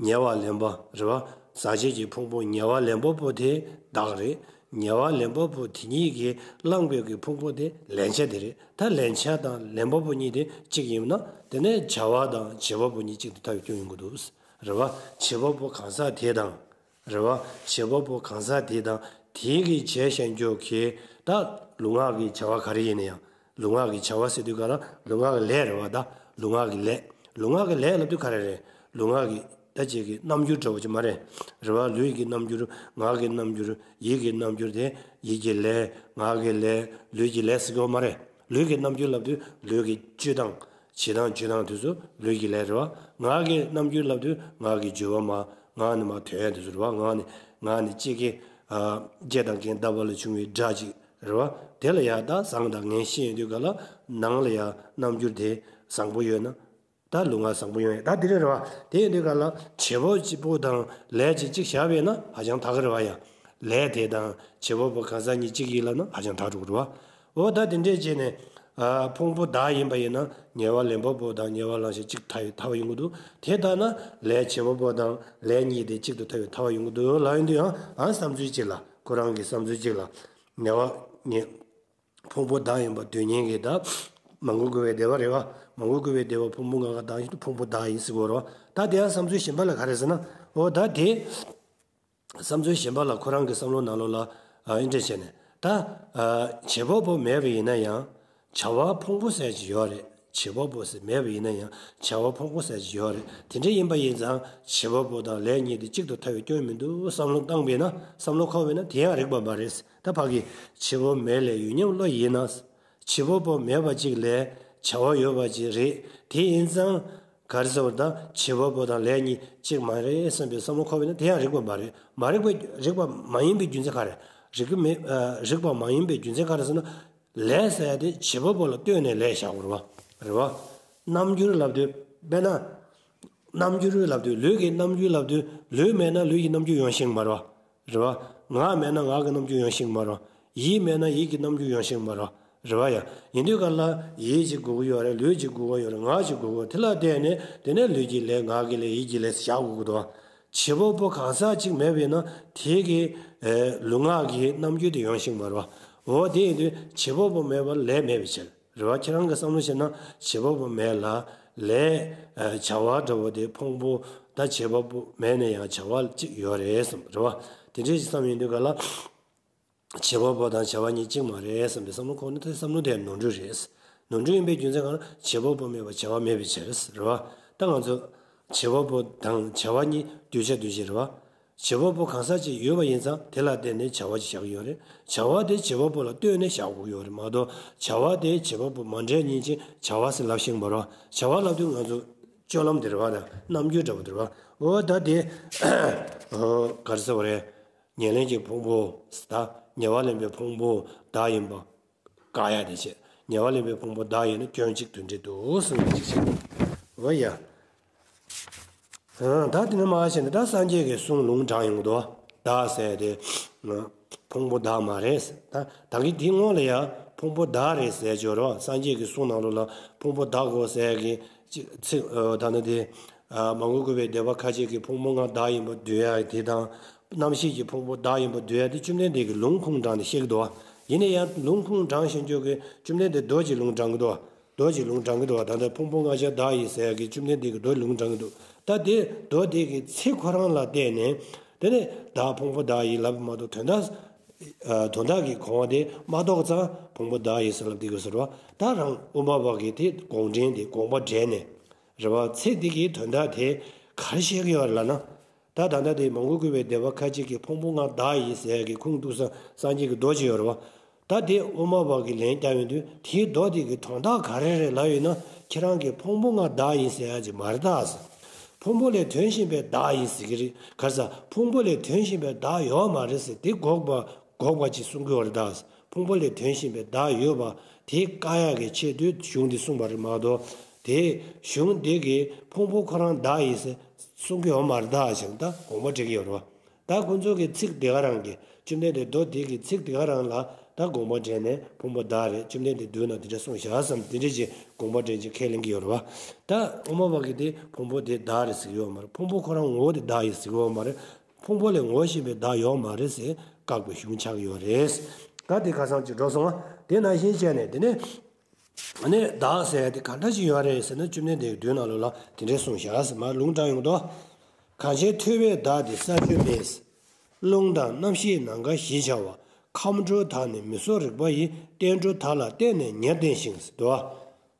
ཉེ་བ་ལེན་པ་རེད་བ། ཟག་བཅས་ཀྱི་ཕུང་པོ་ཉེ་བ་ལེན་པ་པོ་དེ་བདག་རེད། ཉེ་བ་ལེན་པ་པོ་དེ་གཉིས་ཀྱིས་བླངས་པའི་གི་ཕུང་པོ་དེ་ལེན་བྱ་དེ་རེད། ད་ལེན་བྱ་དང་ལེན་པ་པོ་གཉིས་དེ་གཅིག་ཡིན་ན་དེ་ནས་བྱ་བ་དང་བྱེད་པ་པོ་གཉིས་གཅིག་ཏུ་ཐལ་བའི་སྐྱོན་ཡོང་གི་འདུག་རེད་བ། བྱེད་པ་པོ་གང་ཟག་དེ་དང་། རེད་བ། བྱེད་པ་པོ་གང་ཟག་དེ་དང་དེའི་གི་བྱས་ཤིང་འཇོག་གི་ད་ ལུས་ངག་གི་བྱ་བ་ག་རེ་ཡིན་ན་ཡང་། ལུས་ངག་གི་བྱ་བ་ཟེར་དུས་ག་ལ་ལུས་ངག་གི་ལས་རེད་བ། ད་ལུས་ངག་གི་ལས། ལུས་ངག་གི་ལས་ལབ་དུས་ག་རེ་རེད། ལུས་ངག་གི་ད་ཅིག་གི་རྣམ་འགྱུར་འདྲ་བོ་ཅིག་མ་རེད། རེད་བ། ལུས་ཀྱི་རྣམ་འགྱུར། ངག་གི་རྣམ་འགྱུར། ཡིད་ཀྱི་རྣམ་འགྱུར་དེ། ཡིད་ཀྱི་ལས། ངག་གི་ལས། ལུས་ཀྱི་ལས་ཟེར་གྱི་ཡོད་མ་རེད། ལུས་ཀྱི་རྣམ་འགྱུར་ལབ་དུས་ལུས་ཀྱི་སྤྱོད་སྟངས། བྱེད་སྟངས་སྤྱོད་སྟངས་དེ་ཚོ་ལུས་ཀྱི་ལས་རེད་བ། ངག་གི་རྣམ་འགྱུར་ལབ་དུས་ངག་གི་སྦྱོར་བ་མ། ངག་ནས་མར་ཐོན་ཡ་དེ་ཚོ་རེད་བ། ངག་ནས་ངག་ནས་ཅིག་གི་ཨ་བཅད་དང་རྐྱེན་བཏབ་པ་ལ་བྱུང་བའི་སྒྲ་ཅིག་རེད་བ། དེ་ལ་ཡ་ད་བཟང་དང་ངན་ཤེས་ཡོད་དུས་ག་ལ་ནང་ལ་ཡ་རྣམ་འགྱུར་དེ་བཟང་པོ་ཡོད་ན། ད་ལུས་ངག་བཟང་པོ་ཡོང་ཡ་ད་དེ་རེད་རེད་བ། དེ་ཡིན་དུས་ག་ལ་བྱེད་པོ་གཅིག་པོ་དང་ལས་ཅིག་གཅིག་བཞག་པས་ན་ཧ་ཅང་དག་གི་རེད་བ་ཡ། ལས་དེ་དང་བྱེད་པོ་པོ་གང་ཟག་གཉིས་གཅིག་ཡིན་ལབ་ན་ཧ་ཅང་དག་འགྲོ་གི་རེད་བ། འོ་ད་དེ་འདྲས་བྱས་ནས་ཨ་ཕུང་པོ་བདག་ཡིན་པ་ཡིན་ན་ཉེ་བ་ལེན་པ་པོ་དང་ཉེ་བ་ལེན་ཤེས་གཅིག་ཐལ་བའི་ཐལ་བ་ཡོང་གི་འདུག་དེ་ལྟར་ན་ལས་བྱེད་པོ་པོ་དང་ལས་གཉིས་དེ་གཅིག་ཏུ་ཐལ་བའི་ཐལ་བ་ཡོང་གི་འདུག་ལབ་ཡོང་དུས་ཡང་ཨ་བསམ་ཚུལ་གཅིག་ལ་ཁོ་རང་གི་བསམ་ཚུལ་གཅིག་ལ་ཉེ་བ་ཉེ། ཕུང་པོ་བདག་ཡིན་པ་འདོད་མཁན་གྱི་ད་མ་འགོས་དགོས་པའི་སྡེ་པ་རེད་བ། མ་འགོས་དགོས་པའི་སྡེ་པ་ཕུང་པོ་ལྔ་ཀ་བདག་ཡིན་དུས་ཕུང་པོ་བདག་ཡིན་ཟེར་གྱི་ཡོད་རེད་བ། ད་དེ་ཡང་བསམ་ཚུལ་གཞན་པ་ལ་ག་རེ་ཟེར་ན། འོ་ད་དེ་བསམ་ཚུལ་གཞན་པ་ལ་ཁོ་རང་གི་བསམ་བློ་ནང་ལོགས་ལ་ཨ་ཨེ་འདྲ་བྱས་ནས་ད་ཨ་བྱེད་པ་པོ་མེད་པ་ཡིན་ན་ཡང་བྱ་བ་ཕུང་པོ་ཟེར་གྱི་ཡོད་རེད། བྱེད་པ་པོ་ཟེར་མེད་པ་ཡིན་ན་ཡང་བྱ་བ་ཕུང་པོ་ཟེར་གྱི་ཡོད་རེད། དེ་འདྲ་ཡིན་པ་ཡིན་ཙང་བྱེད་པ་པོ་དང་ལས་གཉིས་དེ་གཅིག་ཏུ་ཐལ་བའི་སྐྱོན་མི་འདུག་བསམ་བློ་བཏང་བས་ན་བསམ་བློ་འཁོར་བས་ན་དེ་ཡང་རིགས་པ་མ་རེད། ད་ཕ་གི་བྱེད་པ་མེད་ལས་ཡོད་སྙམ་བློ་ཡིན་ན། བྱེད་པ་པོ་མེད་པ་ཅིག་ལས་བྱ་བ་ཡོད་པ་ཅིག་རེད། དེ་ཡིན་ཙང་ག་རེ་ཟེར་བ་ད་བྱེད་པ་པོ་དང་ལས་གཉིས་གཅིག་མ་རེད་བསམ་པའི་བསམ་བློ་འཁོར་བས་ན་དེ་ཡང་རིགས་པ་མ་རེད། མ་རིགས་པ་རིགས་པ་མ་ཡིན་པའི་རྒྱུ་མཚན་ག་རེ། རིགས་པ་མེད་ཨ་རིགས་པ་མ་ཡིན་པའི་རྒྱུ་མཚན་ག་རེ་ཟེར་ན། ལས་ཟེར་ཡ་དེ་བྱེད་པ་པོ་ལ་ལྟོས་ནས་ལས་བཞག་དགོས་རེད་བ། རེད་བ། རྣམ་འགྱུར་ལབ་དུས་དཔེར་ན། རྣམ་འགྱུར་ལབ་དུས་ལུས་ཀྱི་རྣམ་འགྱུར་ལབ་དུས་ལུས་མེད་ན་ལུས་ཀྱི་རྣམ་འགྱུར་ཡོང་ཤེས་མ་རེད་བ། རེད་བ། ངག་མེད་ན་ངག་གི་རྣམ་འགྱུར་ཡོང་ཤེས་མ་རེད་བ། ཡིད་མེད་ན་ཡིད་ཀྱི་རྣམ་འགྱུར་ཡོང་ཤེས་མ་རེད་བ། རེད་བ་ཡ། ཡིན་དུས་ག་ལ་ཡིད་ཅིག་དགོས་ཀྱི་ཡོད་རེད། ལུས་ཅིག་དགོས་ཀྱི་ཡོད་རེད། ངག་ཅིག་དགོས་ཀྱི་ཡོད་རེད། དེ་ལ་བརྟེན་ནས་དེ་ནས་ལུས་ཀྱི་ལས་ངག་གི་ལས་ཡིད་ཀྱི་ལས་བཞག་དགོས་ཀྱི་འདུག་བ། བྱེད་པ་པོ་གང་ཟག་གཅིག་མེད་པས་ན་དེ་གི་ཨེ་ལུས་ངག་གི་རྣམ་འགྱུར་དེ་ཡོང་ཤེས་མ་རེད་བ། འོ་དེ་ཡིན་དུས་བྱེད་པ་པོ་མེད་པར་ལས་མེད་པའི་ཕྱིར། རེད་བ། ཁྱེད་རང་གི་བསམ་བློ་བྱས་ན་བྱེད་པ་པོ་མེད་ལ་ལས་ཨེ་བྱ་བ་འདྲ་བོ་དེ་ཕུང་པོ་ད་བྱེད་པ་པོ་མེད་ན་ཡང་བྱ་བ་གཅིག་ཡོད་རེད་བསམ་རེད་བ། དེ་འདྲའི་བསམ་ཡོང་དུས་ག་ལ། བྱེད་པ་པོ་དང་བྱ་བ་གཉིས་གཅིག་མ་རེད་བསམ་པའི་བསམ་བློ་འཁོར་ན་དེ་བསམ་བློ་དེ་ནོར་འཁྲུལ་རེད། ནོར་འཁྲུལ་ཡིན་པའི་རྒྱུ་མཚན་གང་ན་བྱེད་པ་པོ་མེད་པར་བྱ་བ་མེད་པའི་ཕྱིར་རེད་བ། ད་ང་ཚོ་བྱེད་པ་པོ་དང་བྱ་བ་གཉིས་གདུལ་བྱ་འདུས་བྱས་རེད་བ། བྱེད་པ་པོ་གང་ཟག་ཅིག་ཡོད་པ་ཡིན་ཙང་དེ་ལ་བརྟེན་ནས་བྱ་བ་ཅིག་བཞག་གི་ཡོད་རེད། བྱ་བ་དེ་བྱེད་པ་པོ་ལ་ལྟོས་ནས་བཞག་དགོས་ཡོད་རེད་མ་གཏོགས་བྱ་བ་དེ་བྱེད་པ་པོ་མ་འདྲེས་ཉིན་ཅིག་བྱ་བ་ཟེར་ལབ་ཤེས་མ་རེད་བ། བྱ་བ་ལབ་དུས་ང་ཚོ་སྤྱོད་ལམ་དེ་རེད་བ་དང་རྣམ་འགྱུར་འདྲ་པོ་དེ་རེད་བ། འོ་ད་དེ་ག་རེ་ཟེར་བ་རེད། ཉེར་ལེན་གྱི་ཕུང་པོ་ད་ཉེ་བར་ལེན་པའི་ཕུང་པོ་བདག་ཡིན་པ་བཀག་ཡ་དེ་བྱས། ཉེ་བར་ལེན་པའི་ཕུང་པོ་བདག་ཡིན་ན་སྐྱོན་གཅིག་དོན་འགྲིག་འདུག་གསུངས་པ་གཅིག་བྱས། འོ་ཡ། ད་དེ་ནས་མར་བྱས་ནས་ད་སངས་རྒྱས་ཀྱི་གསུང་ལུང་དྲངས་ཡོང་གི་འདུག་བདག་ཟེར་དེ་ཕུང་པོ་བདག་མ་རེད། ད་ད་གིན་དེའི་སྔོན་ལ་ཡ་ཕུང་པོ་བདག་རེད་ཟེར་བྱས་རོགས། སངས་རྒྱས་ཀྱི་གསུང་ནང་ལོགས་ལ་ཕུང་པོ་བདག་གོ་ཟེར་གི་ཅིག་ཚིག་ཨ་ད་ནི་དེ་ཨ་མ་འགོས་དགོས་པའི་སྡེ་པ་ཁ་ཅིག་གིས་ཕུང་པོ་ལྔ་བདག་ཡིན་པར་འདོད་ཡ་དེ་དང་། རྣམ་ཤེས་ཀྱི་ཕུང་པོ་བདག་ཡིན་པར་འདོད་ཡ་དེ་བཅོམ་ལྡན་འདས་ཀྱིས་ལུང་ཁུངས་དྲངས་ནས་བཤད་ཀྱི་འདུག་བ། ཡིན་ན་ཡང་ལུང་ཁུངས་དྲངས་བཞིན་བརྗོད་ཀྱི་བཅོམ་ལྡན་འདས་མདོ་གཅིག་ལུང་དྲངས་ཀྱི་འདུག་བ། མདོ་གཅིག་ལུང་དྲངས་ཀྱི་འདུག་བ། ད་ལྟ་ཕུང་པོ་ལྔ་ཆར་བདག་ཡིན་ཟེར་ཡ་གི་བཅོམ་ལྡན་འདས་ཀྱིས་མདོ་ལུང་དྲངས་ཀྱི་འདུག་ད་དེ་མདོ་དེ་གི་ཚིག་ཁོ་རང་ལ་བལྟས་ནས་དེ་ནས་བདག་ཕུང་པོ་བདག་ཡིན་ལབ་མ་གཏོགས་དོན་དག་ཨ་དོན་དག་གི་གོ་བ་དེ་མ་རྟོགས་ཙང་ཕུང་པོ་བདག་ཡིན་ཟེར་ལབ་བསྡད་ཀྱི་ཟེར་བ། ད་རང་དབུ་མ་པ་གིས་དེ་དགོངས་འགྲེལ་དེ་དགོངས་པ་འགྲེལ་ནས་རེད་བ། ཚིག་འདི་གི་དོན་དག་དེ་ག་རེ་བཤད་ཀྱི་ཡོད་རེད་ལབ་ན། ད་ད་ལྟ་དེ་མ་འགོས་དགོས་པའི་སྡེ་པ་ཁ་ཅིག་གིས་ཕུང་པོ་ལྔ་བདག་ཡིན་ཟེར་གི་ཁུངས་གཏུགས་ས་སངས་རྒྱས་ཀྱི་མདོ་ཅིག་ཡོད་རེད་བ། ད་དེ་དབུ་མ་པ་གིས་ལན་བརྒྱབ་ཡོང་དུས་དེའི་མདོ་དེ་གི་དོན་དག་ག་རེ་རེད་ལབ་ཡོད་ན། ཁྱེད་རང་གིས་ཕུང་པོ་ལྔ་བདག་ཡིན་ཟེར་ཡ་ཅིག་མ་རེད་ད་ཟེར། ཕུང་པོ་ལས་དོན་གཞན་པའི་བདག་ཡིན་ཟེར་གི་རེད། ག་རེ་ཟེར། ཕུང་པོ་ལས་དོན་གཞན་པའི་བདག་ཡོད་མ་རེད་ཟེར་དེ་འགོག་པ་འགོག་པ་ཅིག་གསུང་གི་ཡོད་རེད་ད་ཟེར། ཕུང་པོ་ལས་དོན་གཞན་པའི་བདག་ཡོད་པ་དེ་བཀག་ཡག་གི་ཆེད་དུ་གཞུང་འདི་གསུངས་པ་རེད་མ་གཏོགས། དེ་གཞུང་འདི་གིས་ཕུང་པོ་ཁོ་རང་བདག་ཡིན་ཟེར་གསུང་གི་ཡོད་མ་རེད་ད་ཞེས་ད་དགོངས་པ་འགྲེལ་གྱི་ཡོད་རེད་བ། ད་ཁོ་ཚོ་གི་ཚིག་དེ་ག་རང་གི་བཅོམ་ལྡན་འདས་མདོ་དེ་གི་ཚིག་དེ་ག་རང་ལ་ད་དགོངས་པ་འགྲེལ་ནས་ཕུང་པོ་བདག་རེད། བཅོམ་ལྡན་འདས་མདོའི་ནང་དེ་འདྲ་གསུངས་བཞག་བསམ་དེ་འདྲ་ཅིག་དགོངས་པ་འགྲེལ་ཅིག་ཁས་ལེན་གྱི་ཡོད་རེད་བ། ད་དབུ་མ་པ་གིས་དེ་ཕུང་པོ་དེ་བདག་རེད་ཟེར་གྱི་ཡོད་མ་རེད། ཕུང་པོ་ཁོ་རང་ངོ་བོ་དེ་བདག་ཡིན་ཟེར་གྱི་ཡོད་མ་རེད། ཕུང་པོ་ལས་ངོ་ཤེས་པའི་བདག་ཡོད་མ་རེད་ཟེར་བཀག་པའི་གཞུང་ཆགས་ཀྱི་ཡོད་རེད། ད་དེ་ཁ་སང་ཅིག་འགྲོ་སོང་བ། དེ་ནང་བཞིན་བྱས་ནས་དེ་ནས་ཨ་ནི་བདག་ཟེར་ཡ་དེ་ག་འདྲ་ཞིག་ཡོད་རེད་ཟེར་ན། བཅོམ་ལྡན་འདས་ཀྱི་མདོའི་ནང་ལོགས་ལ་དེ་འདྲས་གསུངས་བཞག་ཟེར་མར་ལུང་དྲངས་ཡོང་གི་འདུག་གང་ཕྱིར་ཐོས་པས་བདག་དེ་ས་བཅུ་མེད། རླུང་དང་རྣམ་ཤེས་ནམ་མཁའ་བཞི་བྱ་བ། ཁམས་དྲུག་དག་ནི་མིག་སོགས་རིག་པ་ཡིས། རྟེན་དྲུག་དག་ལ་བརྟེན་ནས་ཉེར་ལྡན་ཞིང་། ཟེར་འདུག་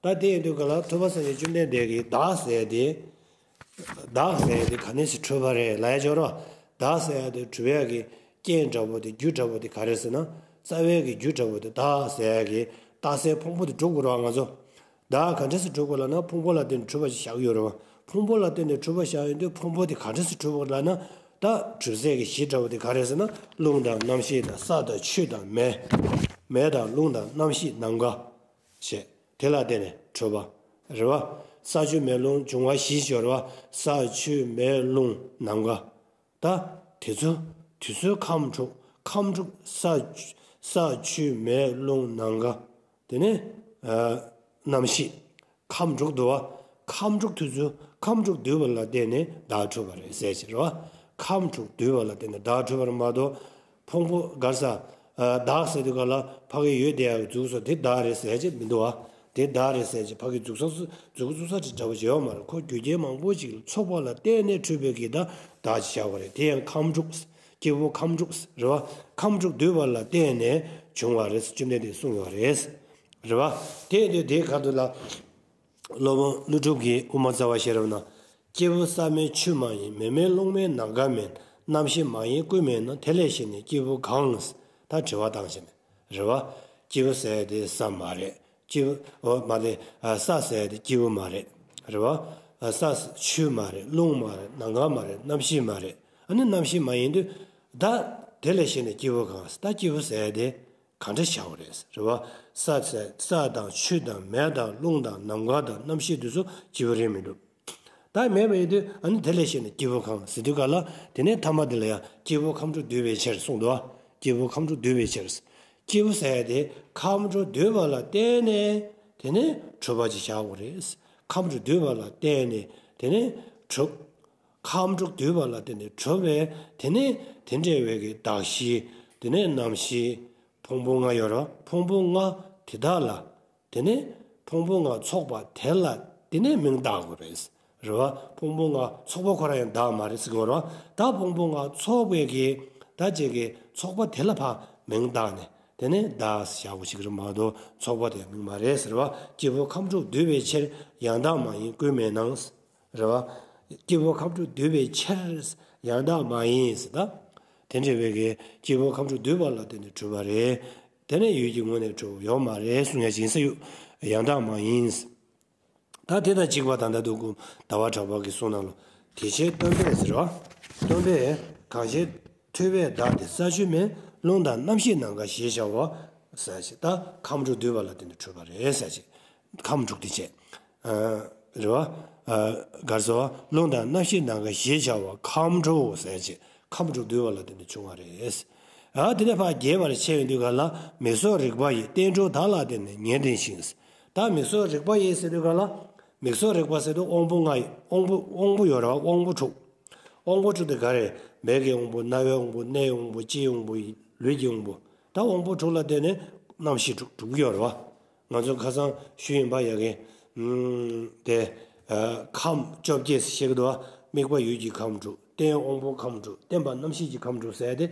བ། ད་དེ་ཡིན་དུས་ག་ལ་ཐུབ་པ་སངས་རྒྱས་བཅོམ་ལྡན་འདས་ཀྱིས་བདག་ཟེར་ཏེ། བདག་ཟེར་ཏེ་ག་ནས་སུ་གྲུབ་པ་རེད་ལབ་ཡ་ཅིག་ཡོད་རེད་བ། བདག་ཟེར་ཡ་དེ་གྲུབ་ཡ་གི་རྐྱེན་འདྲ་པོ་དེ་རྒྱུ་འདྲ་པོ་དེ་ག་རེ་ཟེར་ན། རྩ་བའི་གི་རྒྱུ་འདྲ་པོ་དེ་བདག་ཟེར་ཡ་གི་རྟགས་གསལ་ཕུང་པོ་དེ་གྲུབ་དགོས་རེད་བ་ང་ཚོ། བདག་ག་འདྲས་སུ་གྲུབ་དགོས་ལབ་ན་ཕུང་པོ་ལ་བརྟེན་ནས་གྲུབ་པ་ཞིག་བཞག་ཡོད་རེད་བ། ཕུང་པོ་ལ་བརྟེན་ནས་གྲུབ་པ་བཞག་ཡོང་དུས་ཕུང་པོ་དེ་ག་འདྲས་སུ་གྲུབ་དགོས་ལབ་ན། ད་གྲུབ་ཟད་ཀྱི་གཞི་འདྲ་པོ་དེ་ག་རེ་ཟེར་ན་རླུང་དང་རྣམ་ཤེས་དང་ས་དང་ཆུ་དང་མེ། མེ་དང་རླུང་དང་རྣམ་ཤེས་ནམ་མཁའ། ཞེས་དེ་ལ་བརྟེན་ནས་གྲུབ་པ་རེད་བ། ས་ཆུ་མེ་རླུང་འབྱུང་བ་བཞི་ཞིག་ཡོད་རེད་བ། ས་ཆུ་མེ་རླུང་ནམ་མཁའ། ད་དེ་ཚོ་དེ་ཚོའི་ཁམས་དྲུག་ཁམས་དྲུག་ས་ས་ཆུ་མེ་རླུང་ནམ་མཁའ། དེ་ནས་ཨ་རྣམ་ཤེས། ཁམས་དྲུག་འདུལ་བ། ཁམས་དྲུག་དེ་ཚོ་ཁམས་དྲུག་འདུལ་བ་ལ་བརྟེན་ནས་བདག་གྲུབ་པ་རེད་ཟེར་གྱི་རེད་བ། ཁམས་དྲུག་འདུལ་བ་ལ་བརྟེན་ནས་བདག་གྲུབ་པ་རེད་མ་གཏོགས། ཕུང་པོ་ག་རེ་ཟ། ཨ་བདག་ཟེར་དུས་ག་ལ་ཕ་གི་ཡོད་དེ་ཡག་གི་འཛུགས་སོ་དེ་བདག་རེད་ཟེར་གྱི་མི་འདུག་བ། དེ་བདག་རེད་ཟེར་གྱི་ཕ་གི་འཛུགས་ས་འཛུགས་འཛུགས་ས་དེ་འདྲ་བོ་བྱེད་ཡོད་མ་རེད། ཁོ་རྒྱུ་རྐྱེན་མང་པོ་ཅིག་ཚོགས་པ་ལ་བརྟེན་ནས་གྲུབ་པའི་གི་ད་བདག་ཅིག་བཞག་པ་རེད། དེ་ཡང་ཁམས་དྲུག་སྐྱེས་བུ་ཁམས་དྲུག་རེད་བ། ཁམས་དྲུག་འདུལ་བ་ལ་བརྟེན་ནས་བྱུང་བ་རེད་བཅོམ་ལྡན་འདས་གསུངས་ཡོད་རེད། རེད་བ། དེ་དུས་དེའི་ཁ་ཐུག་ལ། སློབ་དཔོན་ཀླུ་སྒྲུབ་ཀྱིས་དབུ་མ་རྩ་བ་ཤེས་རབ་ན། སྐྱེས་བུ་ས་མེད་ཆུ་མ་ཡིན། མེ་མེད་རླུང་མེད་ནམ་མཁའ་མེད། རྣམ་ཤེས་མ་ཡིན་ཀུན་མེད་ན། དེ་ལས་གཞན་ནི་སྐྱེས་བུ་གང་། ད་དྲི་བ་བཏང་བྱས་ནས་རེད་བ། སྐྱེས་བུ་ཟེར་དེ་ས་མ་རེད། སྐྱེས་བུ་འོ་མ་རེད། ས་ཟེར་དེ་སྐྱེས་བུ་མ་རེད། རེད་བ། ས་ཆུ་མ་རེད། རླུང་མ་རེད། ནམ་མཁའ་མ་རེད། རྣམ་ཤེས་མ་རེད། ཨ་ནི་རྣམ་ཤེས་མ་ཡིན་དུས། ད་དེ་ལས་གཞན་ནི་སྐྱེས་བུ་གང་། ད་སྐྱེས་བུ་ཟེར་དེ། གང་འདྲ་བྱ་བ་རེད། རེད་བ། ས་ས་དང་ཆུ་དང་མེ་དང་རླུང་དང་ནམ་མཁའ་དང་རྣམ་ཤེས་དེ་ཚོ་སྐྱེས་བུ་རེད་མི་འདུག་ད་མེད་པ་ཡིན་དུས་ཨ་ནི་དེ་ལས་གཞན་ནི་སྐྱེས་བུ་གང་ཟེར་དུས་ག་ལ་དེ་ནས་ཐ་མ་དེ་ལ་ཡང་སྐྱེས་བུ་ཁམས་དྲུག་འདུལ་བའི་ཕྱིར་གསུངས་འདུག་བ། སྐྱེས་བུ་ཁམས་དྲུག་འདུལ་བའི་ཕྱིར། སྐྱེས་བུ་ཟེར་ཡ་དེ་ཁམས་དྲུག་འདུལ་བ་ལ་བརྟེན་ནས་དེ་ནས་གྲུབ་པ་ཅིག་བཞག་དགོས་རེད། ཁམས་དྲུག་འདུལ་བ་ལ་བརྟེན་ནས་དེ་ནས་གྲུབ། ཁམས་དྲུག་འདུལ་བ་ལ་བརྟེན་ནས་གྲུབ་པའི་དེ་ནས་དེ་འདྲ་བའི་གི་གདགས་གཞི། དེ་ནས་རྣམ་ཤེས། ཕུང་པོ་ལྔ་ཡོད་རེད། ཕུང་པོ་ལྔ་དེ་དག་ལ། དེ་ནས་ཕུང་པོ་ལྔ་ཚོགས་པ་དེ་ལ་དེ་ནས་མིང་བཏགས་དགོས་རེད། རེད་བ། ཕུང་པོ་ལྔ་ཚོགས་པ་ཁོ་རང་ཡང་བདག་མ་རེད་ཟེར་གྱི་ཡོད་རེད་བ། ད་ཕུང་པོ་ལྔ་ཚོགས་པའི་གི་ད་ཅིག་གི་ཚོགས་པ་དེ་ལ་ཕར་མིང་བཏགས་ནས་དེ་ནས་བདག་ཟེར་བྱ་བ་ཞིག་རེད་མ་གཏོགས་ཚོགས་པ་དེ་མིང་མ་རེད་ཟེར་བ། སྐྱེས་བུ་ཁམས་དྲུག་འདུལ་བའི་ཕྱིར་ཡང་དག་མ་ཡིན་ཀུན་མེད་ན། རེད་བ། སྐྱེས་བུ་ཁམས་དྲུག་འདུལ་བའི་ཕྱིར་ཡང་དག་མ་ཡིན་ཟེར་ད། དེ་འདྲ་བའི་གི་སྐྱེས་བུ་ཁམས་དྲུག་འདུལ་བ་ལ་བརྟེན་ནས་གྲུབ་པ་རེད། དེ་ནས་ཡུལ་གྱི་ངོས་ནས་གྲུབ་ཡོད་མ་རེད་གསུང་ཡ་ཅིག་ཡིན་ས་ཡོད། ཡང་དག་མ་ཡིན། ད་དེ་དང་གཅིག་པ་ད་ལྟ་དུ་ཀུན་ཟླ་བ་གྲགས་པ་གིས་གསུངས་ན་ལོ། དེ་ཕྱིར་སྟོན་པས་ཟེར་བ། སྟོན་པས་གང་ཞིག་ཐོས་པས་བདག་དེ་ས་ཆུ་མེ་རླུང་དང་རྣམ་ཤེས་ནམ་མཁའ་ཞེས་བྱ་བ། ཟེར་ཞིག་ད་ཁམས་དྲུག་འདུལ་བ་ལ་བརྟེན་ནས་གྲུབ་པ་རེད་ཟེར་ཞིག་ཁམས་དྲུག་དེ་བྱས། རེད་བ། གར་སོ། རླུང་དང་རྣམ་ཤེས་ནམ་མཁའ་ཞེས་བྱ་བ་ཁམས་དྲུག་ཟེར་ཅིག་ཁམས་དྲུག་འདུལ་བ་ལ་བརྟེན་ནས་བྱུང་བ་རེད། ཨ་དེ་ནས་ཕར་རྒྱས་པར་ཕྱེ་ཡོང་དུས་ག་ལ་མིག་སོགས་རིག་པ་ཡིས་རྟེན་དྲུག་དག་ལ་བརྟེན་ནས་ཉེར་ལྡན་ཞིང་། ད་མིག་སོགས་རིག་པ་ཡིས་ཟེར་དུས་ག་ལ། མིག་སོགས་རིག་པ་ཟེར་དུས་དབང་པོ་ལྔ་ཡི་དབང་པོ་དབང་པོ་ཡོད་རེད་བ། དབང་པོ་དྲུག་དབང་པོ་དྲུག་དེ་ག་རེ། མིག་གི་དབང་པོ། རྣ་བའི་དབང་པོ། སྣའི་དབང་པོ། ལྕེའི་དབང་པོ། ལུས་ཀྱི་དབང་པོ། ད་དབང་པོ་དྲུག་ལ་བརྟེན་ནས་རྣམ་ཤེས་དྲུག་དྲུག་ཡོད་རེད་བ། ང་ཚོ་ཁ་སང་ཞུས་ཡིན་པ་ཡ་གི། ཨུམ། དེ། ཨ། ཁམས་བཅོ་བརྒྱད་ཟེར་བཤད་ཀྱི་འདུག་བ། དམིགས་པ་ཡུལ་གྱི་ཁམས་དྲུག་རྟེན་དབང་པོ་ཁམས་དྲུག་བརྟེན་པ་རྣམ་ཤེས་ཀྱི་ཁམས་དྲུག་ཟེར་ཏེ།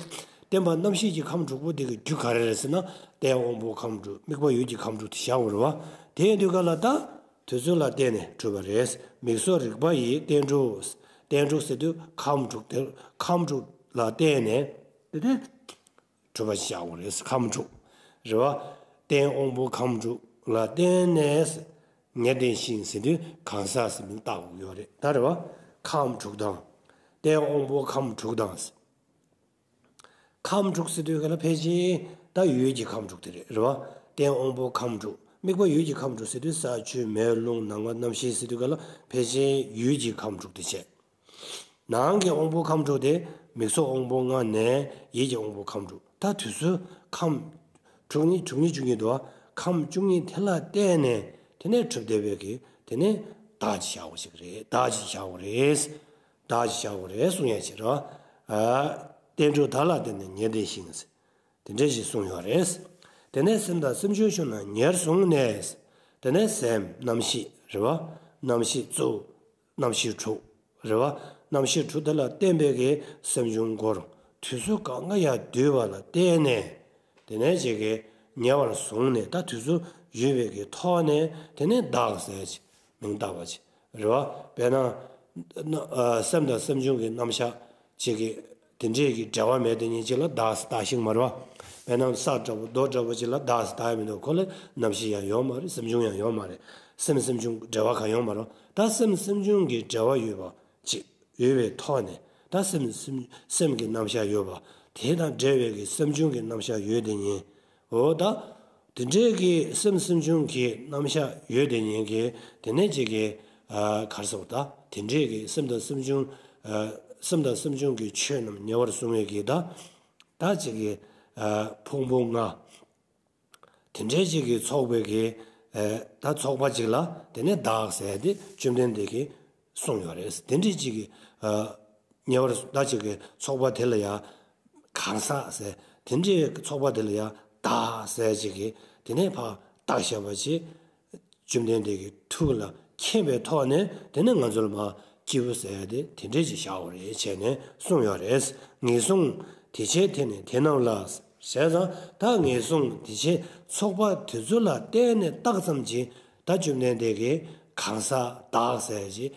བརྟེན་པ་རྣམ་ཤེས་ཀྱི་ཁམས་དྲུག་པོ་དེ་གི་རྒྱུ་ག་རེ་རེད་ཟེར་ན། རྟེན་དབང་པོ་ཁམས་དྲུག་དམིགས་པ་ཡུལ་གྱི་ཁམས་དྲུག་དེ་བཞག་དགོས་རེད་བ། དེ་ཡིན་དུས་ག་ལ་ད། དེ་ཚོ་ལ་བརྟེན་ནས་གྲུབ་པ་རེད། མིག་སོགས་རིག་པ་ཡིས་རྟེན་དྲུག་རྟེན་དྲུག་ཟེར་དུས་ཁམས་དྲུག་དེ་ཁམས་དྲུག་ལ་བརྟེན་ནས་དེ་དེ་གྲུབ་པ་བཞག་དགོས་རེད། ཁམས་དྲུག་རེད་བ། རྟེན་དབང་པོ་ཁམས་དྲུག་ལ་བརྟེན་ནས་ཉེར་ལྡན་ཞིང་ཟེར་དུས་གང་ཟག་ཟེར་མིང་བཏགས་དགོས་ཡོད་རེད། ད་རེད་བ། ཁམས་དྲུག་དང་། རྟེན་དབང་པོ་ཁམས་དྲུག་དང་། ཁམས་དྲུག་ཟེར་དུས་ག་ལ་ཕལ་ཆེར་ད་ཡུལ་གྱི་ཁམས་དྲུག་དེ་རེད། རེད་བ། རྟེན་དབང་པོ་ཁམས་དྲུག་དམིགས་པ་ཡུལ་གྱི་ཁམས་དྲུག་ཟེར་དུས་ས་ཆུ་མེ་རླུང་ནམ་མཁའ་རྣམ་ཤེས་ཟེར་དུས་ག་ལ་ཕལ་ཆེར་ཡུལ་གྱི་ཁམས་དྲུག་དེ་བྱས། ནང་གི་དབང་པོ་ཁམས་དྲུག་དེ་མིག་སོགས་དབང་པོ་ལྔ་ནས་ཡིད་ཀྱི་དབང་པོ་ཁམས་དྲུག་ད་དུས་ཚོད་ཁམས་དྲུག་གཉིས་དྲུག་གཉིས་བཅུ་གཉིས་འདུག་བ། ཁམས་བཅུ་གཉིས་དེ་ལ་བརྟེན་ནས་དེ་ནས་གྲུབ་བསྡད་པའི་གི་དེ་ནས་བདག་ཅིག་བཞག་དགོས་ཞིག་རེད། བདག་ཅིག་བཞག་དགོས་རེད། བདག་ཅིག་བཞག་དགོས་རེད་གསུང་ཡ་ཅིག་རེད་བ། ཨ། རྟེན་དྲུག་དག་ལ་བརྟེན་ནས་ཉེར་ལྡན་ཞིང་། དེ་འདྲ་ཞིག་གསུངས་ཡོད་རེད། དེ་ནས་སེམས་དང་སེམས་བྱུང་ཤུགས་རྣམས་ཉེར་བཟུང་ནས། དེ་ནས་སེམས་རྣམ་ཤེས་རེད་བ། རྣམ་ཤེས་གཙོ་བོ། རྣམ་ཤེས་དྲུག་རེད་བ། རྣམ་ཤེས་དྲུག་དེ་ལ་བརྟེན་པའི་གི་སེམས་བྱུང་སྒོར་དུས་ཚོད་གང་ག་ཡང་བསྡུས་པ་ལ་བརྟེན་ནས། དེ་ནས་ཅིག་གི་ཉེ་བར་བཟུང་ནས་ད་དུས་ཚོད་ཡོད་པའི་གི་ཐོག་ནས་དེ་ནས་བདག་ཟེར་ཅིག་མིང་བཏགས་པ་ཅིག་རེད་བ། དཔེར་ན་སེམས་དང་སེམས་བྱུང་གི་རྣམ་གཞག་ཅིག་གི་དེ་འདྲས་ཀྱི་འབྲེལ་བ་མེད་དེ་ཉིད་ཅིག་ལ་བདག་ཟེར་བཏགས་ཤིང་མ་རེད་བ། དཔེར་ན་ས་འདྲ་པོ་རྡོ་འདྲ་པོ་ཅིག་ལ་བདག་ཟེར་བཏགས་ཡ་མི་འདུག་ཁོ་ལ་རྣམ་ཤེས་ཡང་ཡོད་མ་རེད། སེམས་བྱུང་ཡང་ཡོད་མ་རེད། སེམས་སེམས་བྱུང་འབྲེལ་བ་གང་ཡོད་མ་རེད། ད་སེམས་སེམས་བྱུང་གི་འབྲེལ་བ་ཡོད་པ་ཅིག་ཡོད་པའི་ཐོག་ནས་ད་སེམས་སེམས་སེམས་ཀྱི་རྣམ་གཞག་ཡོད་པ་དེ་དང་འབྲེལ་བའི་གི་སེམས་བྱུང་གི་རྣམ་གཞག་ཡོད་དེ་ཉིད། འོ་ད། དེ་འདྲའི་གི་སེམས་སེམས་བྱུང་གི་རྣམ་གཞག་ཡོད་དེ་ཉིད་ཀྱི་དེ་ནས་ཅིག་གི་ག་རེ་ཟེར་བ་ད་དེ་འདྲའི་གི་སེམས་དང་སེམས་བྱུང་སེམས་དང་སེམས་བྱུང་གི་ཆོས་རྣམས་ཉེ་བར་བཟུང་བའི་གི་ད་ད་ཅིག་གི་ཕུང་པོ་ལྔ་དེ་འདྲའི་ཅིག་གི་ཚོགས་པའི་གི་ད་ཚོགས་པ་ཅིག་ལ་དེ་ནས་བདག་ཟེར་ཏེ་བཅོམ་ལྡན་འདས་ཀྱིས་གསུངས་ཡོད་རེད། དེ་འདྲའི་ཅིག་གི་ཉེ་བར་ད་ཅིག་གི་ཚོགས་པ་དེ་ལ་ཡང་གང་ཟག་ཟེར། དེ་འདྲའི་ཚོགས་པ་དེ་ལ་ཡང་བདག་ཟེར་ཅིག་གི་དེ་ནས་ཕར་བཏགས་བཞག་པ་ཅིག་བཅོམ་ལྡན་འདས་ཀྱི་ཐུགས་ལ་མཁྱེན་པའི་ཐོག་ནས་དེ་ནས་ང་ཚོ་ལ་མར་སྐྱེས་བུ་ཟེར་ཏེ་དེ་འདྲའི་ཅིག་བཞག་པ་རེད་བྱས་ནས་གསུངས་ཡོད་རེད། ངེས་བཟུང་དེ་ཕྱིར་དེ་ནི་དེ་རྣམས་ལ། བྱས་ཙང་ད་ངེས་བཟུང་དེ་ཕྱིར་ཚོགས་པ་དེ་ཚོ་ལ་བརྟེན་ནས་བཏགས་ཙམ་གྱིས་ད་བཅོམ་ལྡན་འདས་ཀྱིས་གང་ཟག་བདག་ཟེར་ཅིག་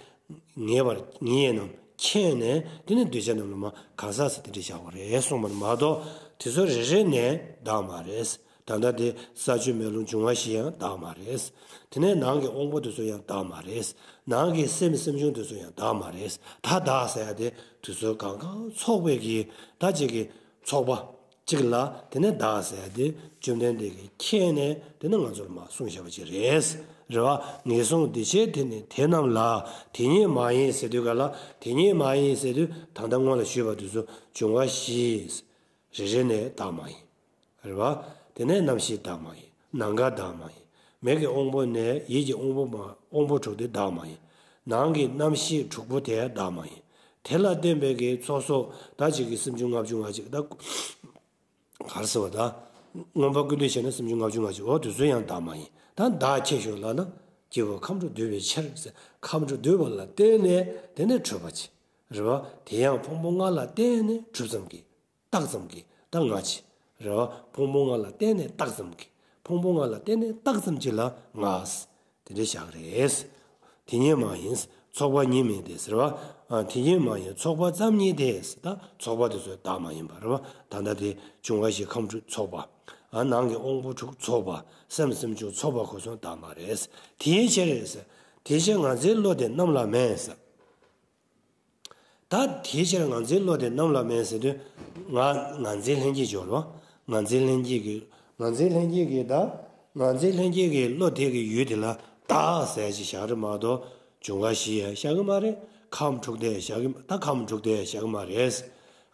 ངེས་པར་ངེས་ཡས་རྣམས་མཁྱེན་ནས་དེ་ནི་གདུལ་བྱ་རྣམས་ལ་མར་གང་ཟག་ཟེར་དེ་འདྲ་བཞག་པ་རེད་གསུངས་པ་མ་གཏོགས་དེ་ཚོ་རེ་རེ་ནས་བདག་མ་རེད། ད་ལྟ་དེ་ས་ཆུ་མེ་རླུང་འབྱུང་བ་བཞི་ཡང་བདག་མ་རེད། དེ་ནས་ནང་གི་དབང་པོ་དེ་ཚོ་ཡང་བདག་མ་རེད། ནང་གི་སེམས་སེམས་བྱུང་དེ་ཚོ་ཡང་བདག་མ་རེད། ད་བདག་ཟེར་ཡ་དེ་དེ་ཚོ་གང་གང་ཚོགས་པའི་གི་ད་ཅིག་གི་ཚོགས་པ་གཅིག་ལ་དེ་ནས་བདག་ཟེར་ཡ་དེ་བཅོམ་ལྡན་འདས་ཀྱིས་མཁྱེན་ནས་དེ་ནས་ང་ཚོར་མར་གསུངས་བཞག་པ་ཅིག་རེད། རེད་བ། ངེས་བཟུང་དེ་ཕྱིར་དེ་ནི་དེ་རྣམས་ལ། དེ་ཉིད་མ་ཡིན་ཟེར་དུས་ག་ལ་དེ་ཉིད་མ་ཡིན་ཟེར་དུས་ད་ལྟ་སྔོན་ལ་ཞུས་པ་དེ་ཚོ་འབྱུང་བ་བཞི། རེ་རེ་ནས་བདག་མ་ཡིན། རེད་བ། དེ་ནས་རྣམ་ཤེས་བདག་མ་ཡིན། ནམ་མཁའ་བདག་མ་ཡིན། མིག་གི་དབང་པོ་ནས་ཡིད་ཀྱི་དབང་པོ་མ་དབང་པོ་དྲུག་དེ་བདག་མ་ཡིན། ནང་གི་རྣམ་ཤེས་དྲུག་པོ་དེ་བདག་མ་ཡིན། དེ་ལ་བརྟེན་པའི་གི་ཚོགས་གསོག་ད་ཅིག་གི་སེམས་བྱུང་ལྔ་བཅུ་ང་གཅིག་ད་ག་རེ་ཟེར་བ་ད། མངོན་པ་ཀུན་བཏུས་བྱས་ན་སེམས་བྱུང་ལྔ་བཅུ་ང་གཅིག་འོ་དེ་ཚོ་ཡང་བདག་མ་ཡིན། ད་བདག་ཁྱད་ཞོག་ལབ་ན་སྐྱེས་བུ་ཁམས་དྲུག་འདུས་པའི་ཕྱིར་ཟེར། ཁམས་དྲུག་འདུས་པ་ལ་བརྟེན་ནས་དེ་ནས་གྲུབ་པ་ཅིག་རེད་བ། དེ་ཡང་ཕུང་པོ་ལྔ་ལ་བརྟེན་ནས་གྲུབ་ཙམ་གྱི་བཏགས་ཙམ་གྱི་ད་ང་ཅིག་རེད་བ། ཕུང་པོ་ལྔ་ལ་བརྟེན་ནས་བཏགས་ཙམ་གྱི་ཕུང་པོ་ལྔ་ལ་བརྟེན་ནས་བཏགས་ཙམ་གྱི་ལ་ང་དེ་འདྲ་བཞག་རེད། དེ་ཉིད་མ་ཡིན། ཚོགས་པ་ཉིད་མིན་ཏེ་ཟེར་བ། དེ་ཉིད་མ་ཡིན་ཚོགས་པ་ཙམ་ཉིད་དེ་ཟེར། ད་ཚོགས་པ་དེ་ཚོ་བདག་མ་ཡིན་པ་རེད་བ། ད་ལྟ་དེ་འབྱུང་བ་བཞི་ཁམས་དྲུག་ཚོགས་པ། ནང་གི་དབང་པོ་དྲུག་ཚོགས་པ། སེམས་སེམས་བྱུང་ཚོགས་པ་ཁོ་ཚོ་བདག་མ་རེད། དེའི་ཕྱིར་ཟེར། དེའི་ཕྱིར་ངར་འཛིན་བློ་དེ་རྣམས་ལ་མེད་ཟེར། ད་དེའི་ཕྱིར་ངར་འཛིན་བློ་དེ་རྣམས་ལ་མེད་ཟེར་དུས། ང་ངར་འཛིན་ལྷན་སྐྱེས་སྦྱོར་བ། ངར་འཛིན་ལྷན་སྐྱེས་ཀྱི་ངར་འཛིན་ལྷན་སྐྱེས་ཀྱི་ད། ངར་འཛིན་ལྷན་སྐྱེས་ཀྱི་བློ་དེ་གི་ཡུལ་དེ་ལ་བདག་ཟེར་ཅིག་བཞག་རེད་མ་གཏོགས་འབྱུང་བ་བཞི་ཡང་བཞག་གི་མ་རེད། ཁམས་དྲུག་དེ་བཞག་གི་ད་ཁམས་དྲུག་དེ་བཞག་གི་མ་རེད།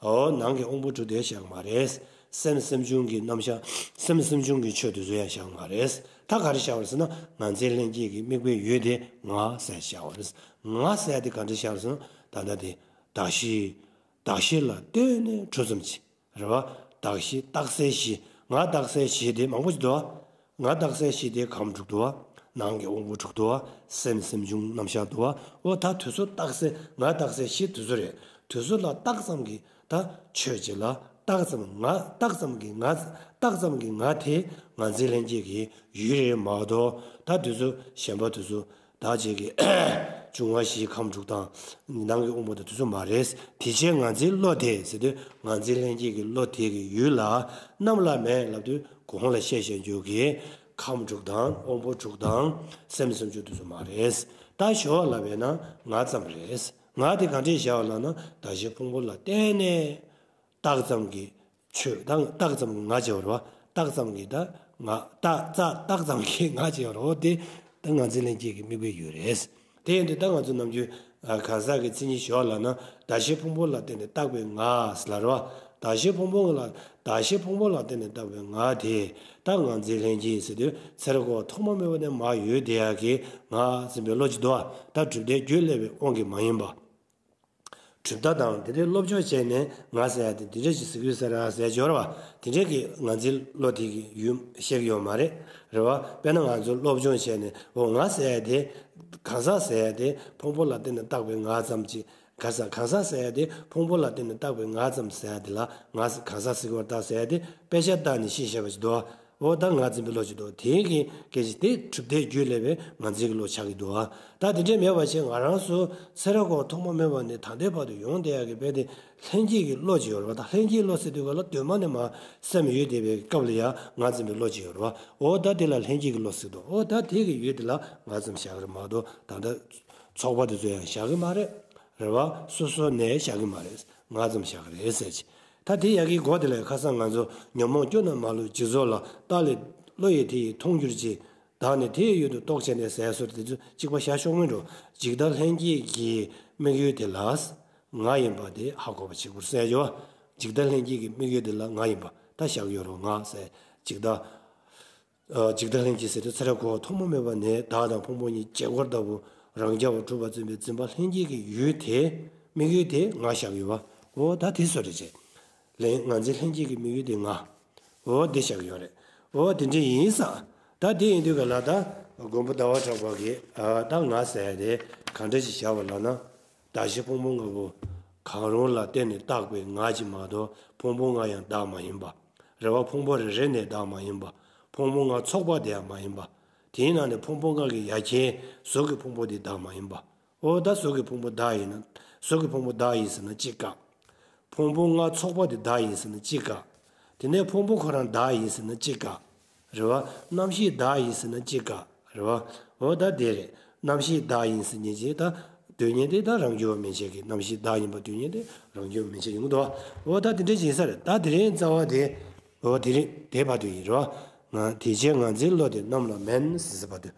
འོ་ནང་གི་དབང་པོ་དྲུག་དེ་བཞག་གི་མ་རེད། སེམས་སེམས་བྱུང་གི་རྣམ་གཞག་སེམས་སེམས་བྱུང་གི་ཆོས་དེ་ཚོ་ཡང་བཞག་གི་མ་རེད། ད་ག་རེ་བཞག་པ་རེད་ཟེར་ན་ངར་འཛིན་ལྷན་སྐྱེས་ཀྱི་དམིགས་པའི་ཡུལ་དེ་ང་ཟེར་བཞག་པ་རེད། ང་ཟེར་དེ་ག་འདྲ་བཞག་པ་རེད་ཟེར་ན་ད་ལྟ་དེ་གདགས་གཞི། གདགས་གཞི་ལ་ལྟོས་ནས་གྲུབ་ཙམ་གྱི། རེད་བ། གདགས་གཞི་རྟགས་གསལ་གཞི། ང་རྟགས་གསལ་གཞི་དེ་མང་པོ་ཞིག་འདུག་བ། ང་རྟགས་གསལ་གཞི་དེ་ཁམས་དྲུག་འདུག་བ། ནང་གི་དབང་པོ་དྲུག་འདུག་བ། སེམས་སེམས་བྱུང་རྣམ་གཞག་འདུག་བ། འོ་ད་དེ་ཚོ་རྟགས་གསལ་ང་རྟགས་གསལ་གཞི་དེ་ཚོ་རེད། དེ་ཚོ་ལ་བཏགས་ཙམ་གྱི་ད་ཆོས་ཅིག་ལ་བཏགས་ཙམ་ང་བཏགས་ཙམ་གྱི་ང་བཏགས་ཙམ་གྱི་ང་དེ་ངར་འཛིན་ལྷན་སྐྱེས་ཀྱི་ཡུལ་རེད་མ་གཏོགས་ད་དེ་ཚོ་གཞན་པ་དེ་ཚོ། བདག་བྱེད་ཀྱི་འབྱུང་བ་བཞིའི་ཁམས་དྲུག་དང་། ནང་གི་དབང་པོ་དང་དེ་ཚོ་མ་རེད། དེ་ཕྱིར་ངར་འཛིན་བློ་དེ་ཟེར་དུས་ངར་འཛིན་ལྷན་སྐྱེས་ཀྱི་བློ་དེ་གི་ཡུལ་ལ་རྣམས་ལ་མེད་ལབ་དུས་གོང་ལ་བཤད་བཤད་རྒྱུ་གི་ཁམས་དྲུག་དང་དབང་པོ་དྲུག་དང་སེམས་སེམས་བྱུང་དེ་ཚོ་མ་རེད། ད་ཞོར་ལ་བས་ན་ང་ཙམ་རེད། ང་དེ་ག་འདྲས་བཞག་ལབ་ན་གདགས་གཞི་ཕུང་པོ་ལ་བརྟེན་ནས། བཏགས་ཙམ་གྱི་ཆོས་དང་བཏགས་ཙམ་གྱི་ང་བྱེད་པ་རེད་བ། བཏགས་ཙམ་གྱི་ད་ང་བཏགས་རྩ་བཏགས་ཙམ་གྱི་ང་བྱེད་པ་རེད་བ། དེ་ད་ངར་འཛིན་ལྷན་སྐྱེས་ཀྱི་དམིགས་པའི་ཡུལ་རེད། དེ་ཡིན་དུས་ད་ང་ཚོ་ནམ་རྒྱུན་གང་ཟག་གི་མཚན་ཉིད་ཞོར་ལ་ན་གདགས་གཞི་ཕུང་པོ་ལ་བརྟེན་ནས་བཏགས་པའི་ང་ཟེར་ལ་རེད་བ། གདགས་གཞི་ཕུང་པོ་ལ་གདགས་གཞི་ཕུང་པོ་ལ་བརྟེན་ནས་བཏགས་པའི་ང་དེ་ད་ངར་འཛིན་ལྷན་སྐྱེས་ཟེར་དུས་ཚེ་རབས་འཁོར་བ་ཐོག་མ་མེད་པ་ནས་མར་ཡོད་བསྡད་ཡག་གི་ང་ཟེར་བའི་བློ་ཅིག་འདུག་བ། ད་གྲུབ་མཐའི་རྒྱུད་བསླད་པའི་དབང་གིས་མ་ཡིན་པ། གྲུབ་མཐའ་དང་དེ་འདྲའི་སློབ་སྦྱོང་བྱས་ནས་ང་ཟེར་ཡ་དེ་འདི་འདྲ་ཞིག་ཟེར་གྱི་ཡོད་ས་རེད་ཟེར་ཡ་ཅིག་ཡོད་རེད་བ། དེ་འདྲའི་གི་ངར་འཛིན་བློ་དེ་གི་ཡུལ་ཤེས་ཀྱི་ཡོད་མ་རེད། རེད་བ། དཔེར་ན་ང་ཚོ་སློབ་སྦྱོང་བྱས་ནས་འོ་ང་ཟེར་ཡ་དེ་གང་ཟག་ཟེར་ཡ་དེ་ཕུང་པོ་ལ་བརྟེན་ནས་བཏགས་པའི་ང་ཙམ་གྱི་ གང་ཟག་གང་ཟག་ཟེར་ཡ་དེ་ཕུང་པོ་ལ་བརྟེན་ནས་བཏགས་པའི་ང་ཙམ་ཟེར་ཡ་དེ་ལ་ང་གང་ཟག་ཟེར་གྱི་ཡོད་རེད་ད་ཟེར་ཡ་དེ་དཔེ་ཆ་བལྟས་ནས་ཤེས་བྱ་བ་ཞིག་འདུག་འོ་ད་ང་འཛིན་པའི་བློ་ཅིག་འདུག་དེའི་གི་སྐད་ཆ་དེ་གྲུབ་མཐའི་རྒྱུད་ལས་པའི་ང་འཛིན་གྱི་བློ་ཆགས་ཀྱི་འདུག་ད་དེ་འདྲས་མེད་པ་བྱས་ང་རང་ཚོ་ཚེ་རབས་འཁོར་བ་ཐོག་མ་མེད་པ་ནས་ད་ལྟའི་བར་དུ་ཡོང་བསྡད་ཡ་གི་དཔེ་དེ་ལྷན་སྐྱེས་ཀྱི་བློ་ཅིག་ཡོད་རེད་བ། ད་ལྷན་སྐྱེས་བློ་ཟེར་དུས་ག་ལ་གདོད་མ་ནས་མ་སེམས་ཡོད་བསྡད་པའི་སྐབས་ལ་ཡ་ང་འཛིན་པའི་བློ་ཅིག་ཡོད་རེད་བ། འོ་ད་དེ་ལ་ལྷན་སྐྱེས་ཀྱི་བློ་ཟེར་འདུག་འོ་ད་དེ་གི་ཡུལ་དེ་ལ་ང་ཙམ་བཞག་གི་རེད་མ་གཏོགས་ད་ལྟ་ཚོགས་པ་དེ་ཚོ་ཡང་བཞག་གི་མ་རེད། རེད་བ། སོ་སོ་ནས་བཞག་གི་མ་རེད། ང་ཙམ་བཞག་གི་རེད་ཟེར་གྱི། ད་དེ་ཡ་གི་སྒོ་དེ་ལ་ཁ་སང་ང་ཚོ་ཉོན་མོངས་སྐྱོ་རྣམས་མ་ལུས་འཇིག་ཚོགས་ལ། བརྟགས་ལས་བློ་ཡིས་དེ་ཡི་མཐོང་གྱུར་ཅིག་བདག་ནི་དེ་ཡི་ཡུལ་དུ་རྟོགས་བྱས་ནས་ཟེར་སོགས་དེ་ཚོ་གཅིག་པ་བཞག་ཆོག་མིན་འགྲོ། འཇིག་ལྟ་ལྷན་སྐྱེས་ཀྱི་དམིགས་ཡུལ་དེ་ལ་ང་ཡིན་པ་དེ་ཧ་གོ་བ་བྱེད་དགོས་ཟེར་ཡོད། འཇིག་ལྟ་ལྷན་སྐྱེས་ཀྱི་དམིགས་ཡུལ་དེ་ལ་ང་ཡིན་པ་ད་བཞག་ཡོད་རོགས་ང་ཟེར། འཇིག་ལྟ། ཨ། འཇིག་ལྟ་ལྷན་སྐྱེས་ཟེར་དུས་ཚེ་རབས་འཁོར་བ་ཐོག་མ་མེད་པ་ནས་བདག་དང་ཕུང་པོ་གཉིས་བརྗེ་སྐོར་ལྟ་བུ་རང་རྐྱ་བ་གྲུབ་པ་བརྩོན་པའི་འཛིན་པ་ལྷན་སྐྱེས་ཀྱི་ཡུལ་དེ་དམིགས་ཡུལ་དེ་ང་བཞག་ཡོད་པ། འོ་ད་དེ་སོ་རེད་ཅེས། ལན་ང་འཛིན་ལྷན་སྐྱེས་ཀྱི་དམིགས་ཡུལ་དེ་ང་། འོ་དེ་བཞག་ཡོད་རེད། འོ་དེ་འདྲ་ཡིན་ས། ད་དེ་ཡིན་དུས་ག་ལ་ད་མགོན་པོ་ཟླ་བ་གྲགས་པ་གིས་ཨ་ད་ང་ཟེར་ཡ་དེ་གང་འདྲ་ཞིག་བཞག་པ་ལབ་ན། གདགས་གཞི་ཕུང་པོ་ལྔ་པོ་གང་རུང་ལ་བརྟེན་ནས་བཏགས་པའི་ང་ཅིག་མ་གཏོགས་ཕུང་པོ་ལྔ་ཡང་བདག་མ་ཡིན་པ། རེད་བ། ཕུང་པོ་རེ་རེ་ནས་བདག་མ་ཡིན་པ། ཕུང་པོ་ལྔ་ཚོགས་པ་དེ་ཡང་མ་ཡིན་པ། དེའི་ནང་ནས་ཕུང་པོ་ལྔ་གི་ཡ་གྱལ་གཟུགས་ཀྱི་ཕུང་པོ་དེ་བདག་མ་ཡིན་པ། འོ་ད་གཟུགས་ཀྱི་ཕུང་པོ་བདག་ཡིན་ན། གཟུགས་ཀྱི་ཕུང་པོ་བདག་ཡིན་ཟེར་ན་གཅིག་དཀའ། ཕུང་པོ་ལྔ་ཚོགས་པ་དེ་བདག་ཡིན་ཟེར་ན་གཅིག་དཀའ། དེ་ནས་ཕུང་པོ་ཁོ་རང་བདག་ཡིན་ཟེར་ན་གཅིག་དཀའ། རེད་བ། རྣམ་ཤེས་བདག་ཡིན་ཟེར་ན་གཅིག་དཀའ། རེད་བ། འོ་ད་དེ་རེད། རྣམ་ཤེས་བདག་ཡིན་ཟེར་མཁན་ཅིག་ད་འདོད་མཁན་དེ་ད་རང་རྒྱུད་པ་མན་ཆད་ཀྱི་རྣམ་ཤེས་བདག་ཡིན་པ་འདོད་མཁན་དེ་རང་རྒྱུད་པ་མན་ཆད་ཡོང་གི་འདུག་འོ་ད་དེ་འདྲ་ཞིག་ཡིན་ས་རེད། ད་དེ་རིང་རྩ་བ་དེ། འོ་དེ་རིང་དེ་བར་དུ་ཡིན་རོ། ང་དེ་བྱས་ང་འཛིན་བློ་དེ་རྣམས་ལ་མེད་ཟེར་ས་བར་དུ།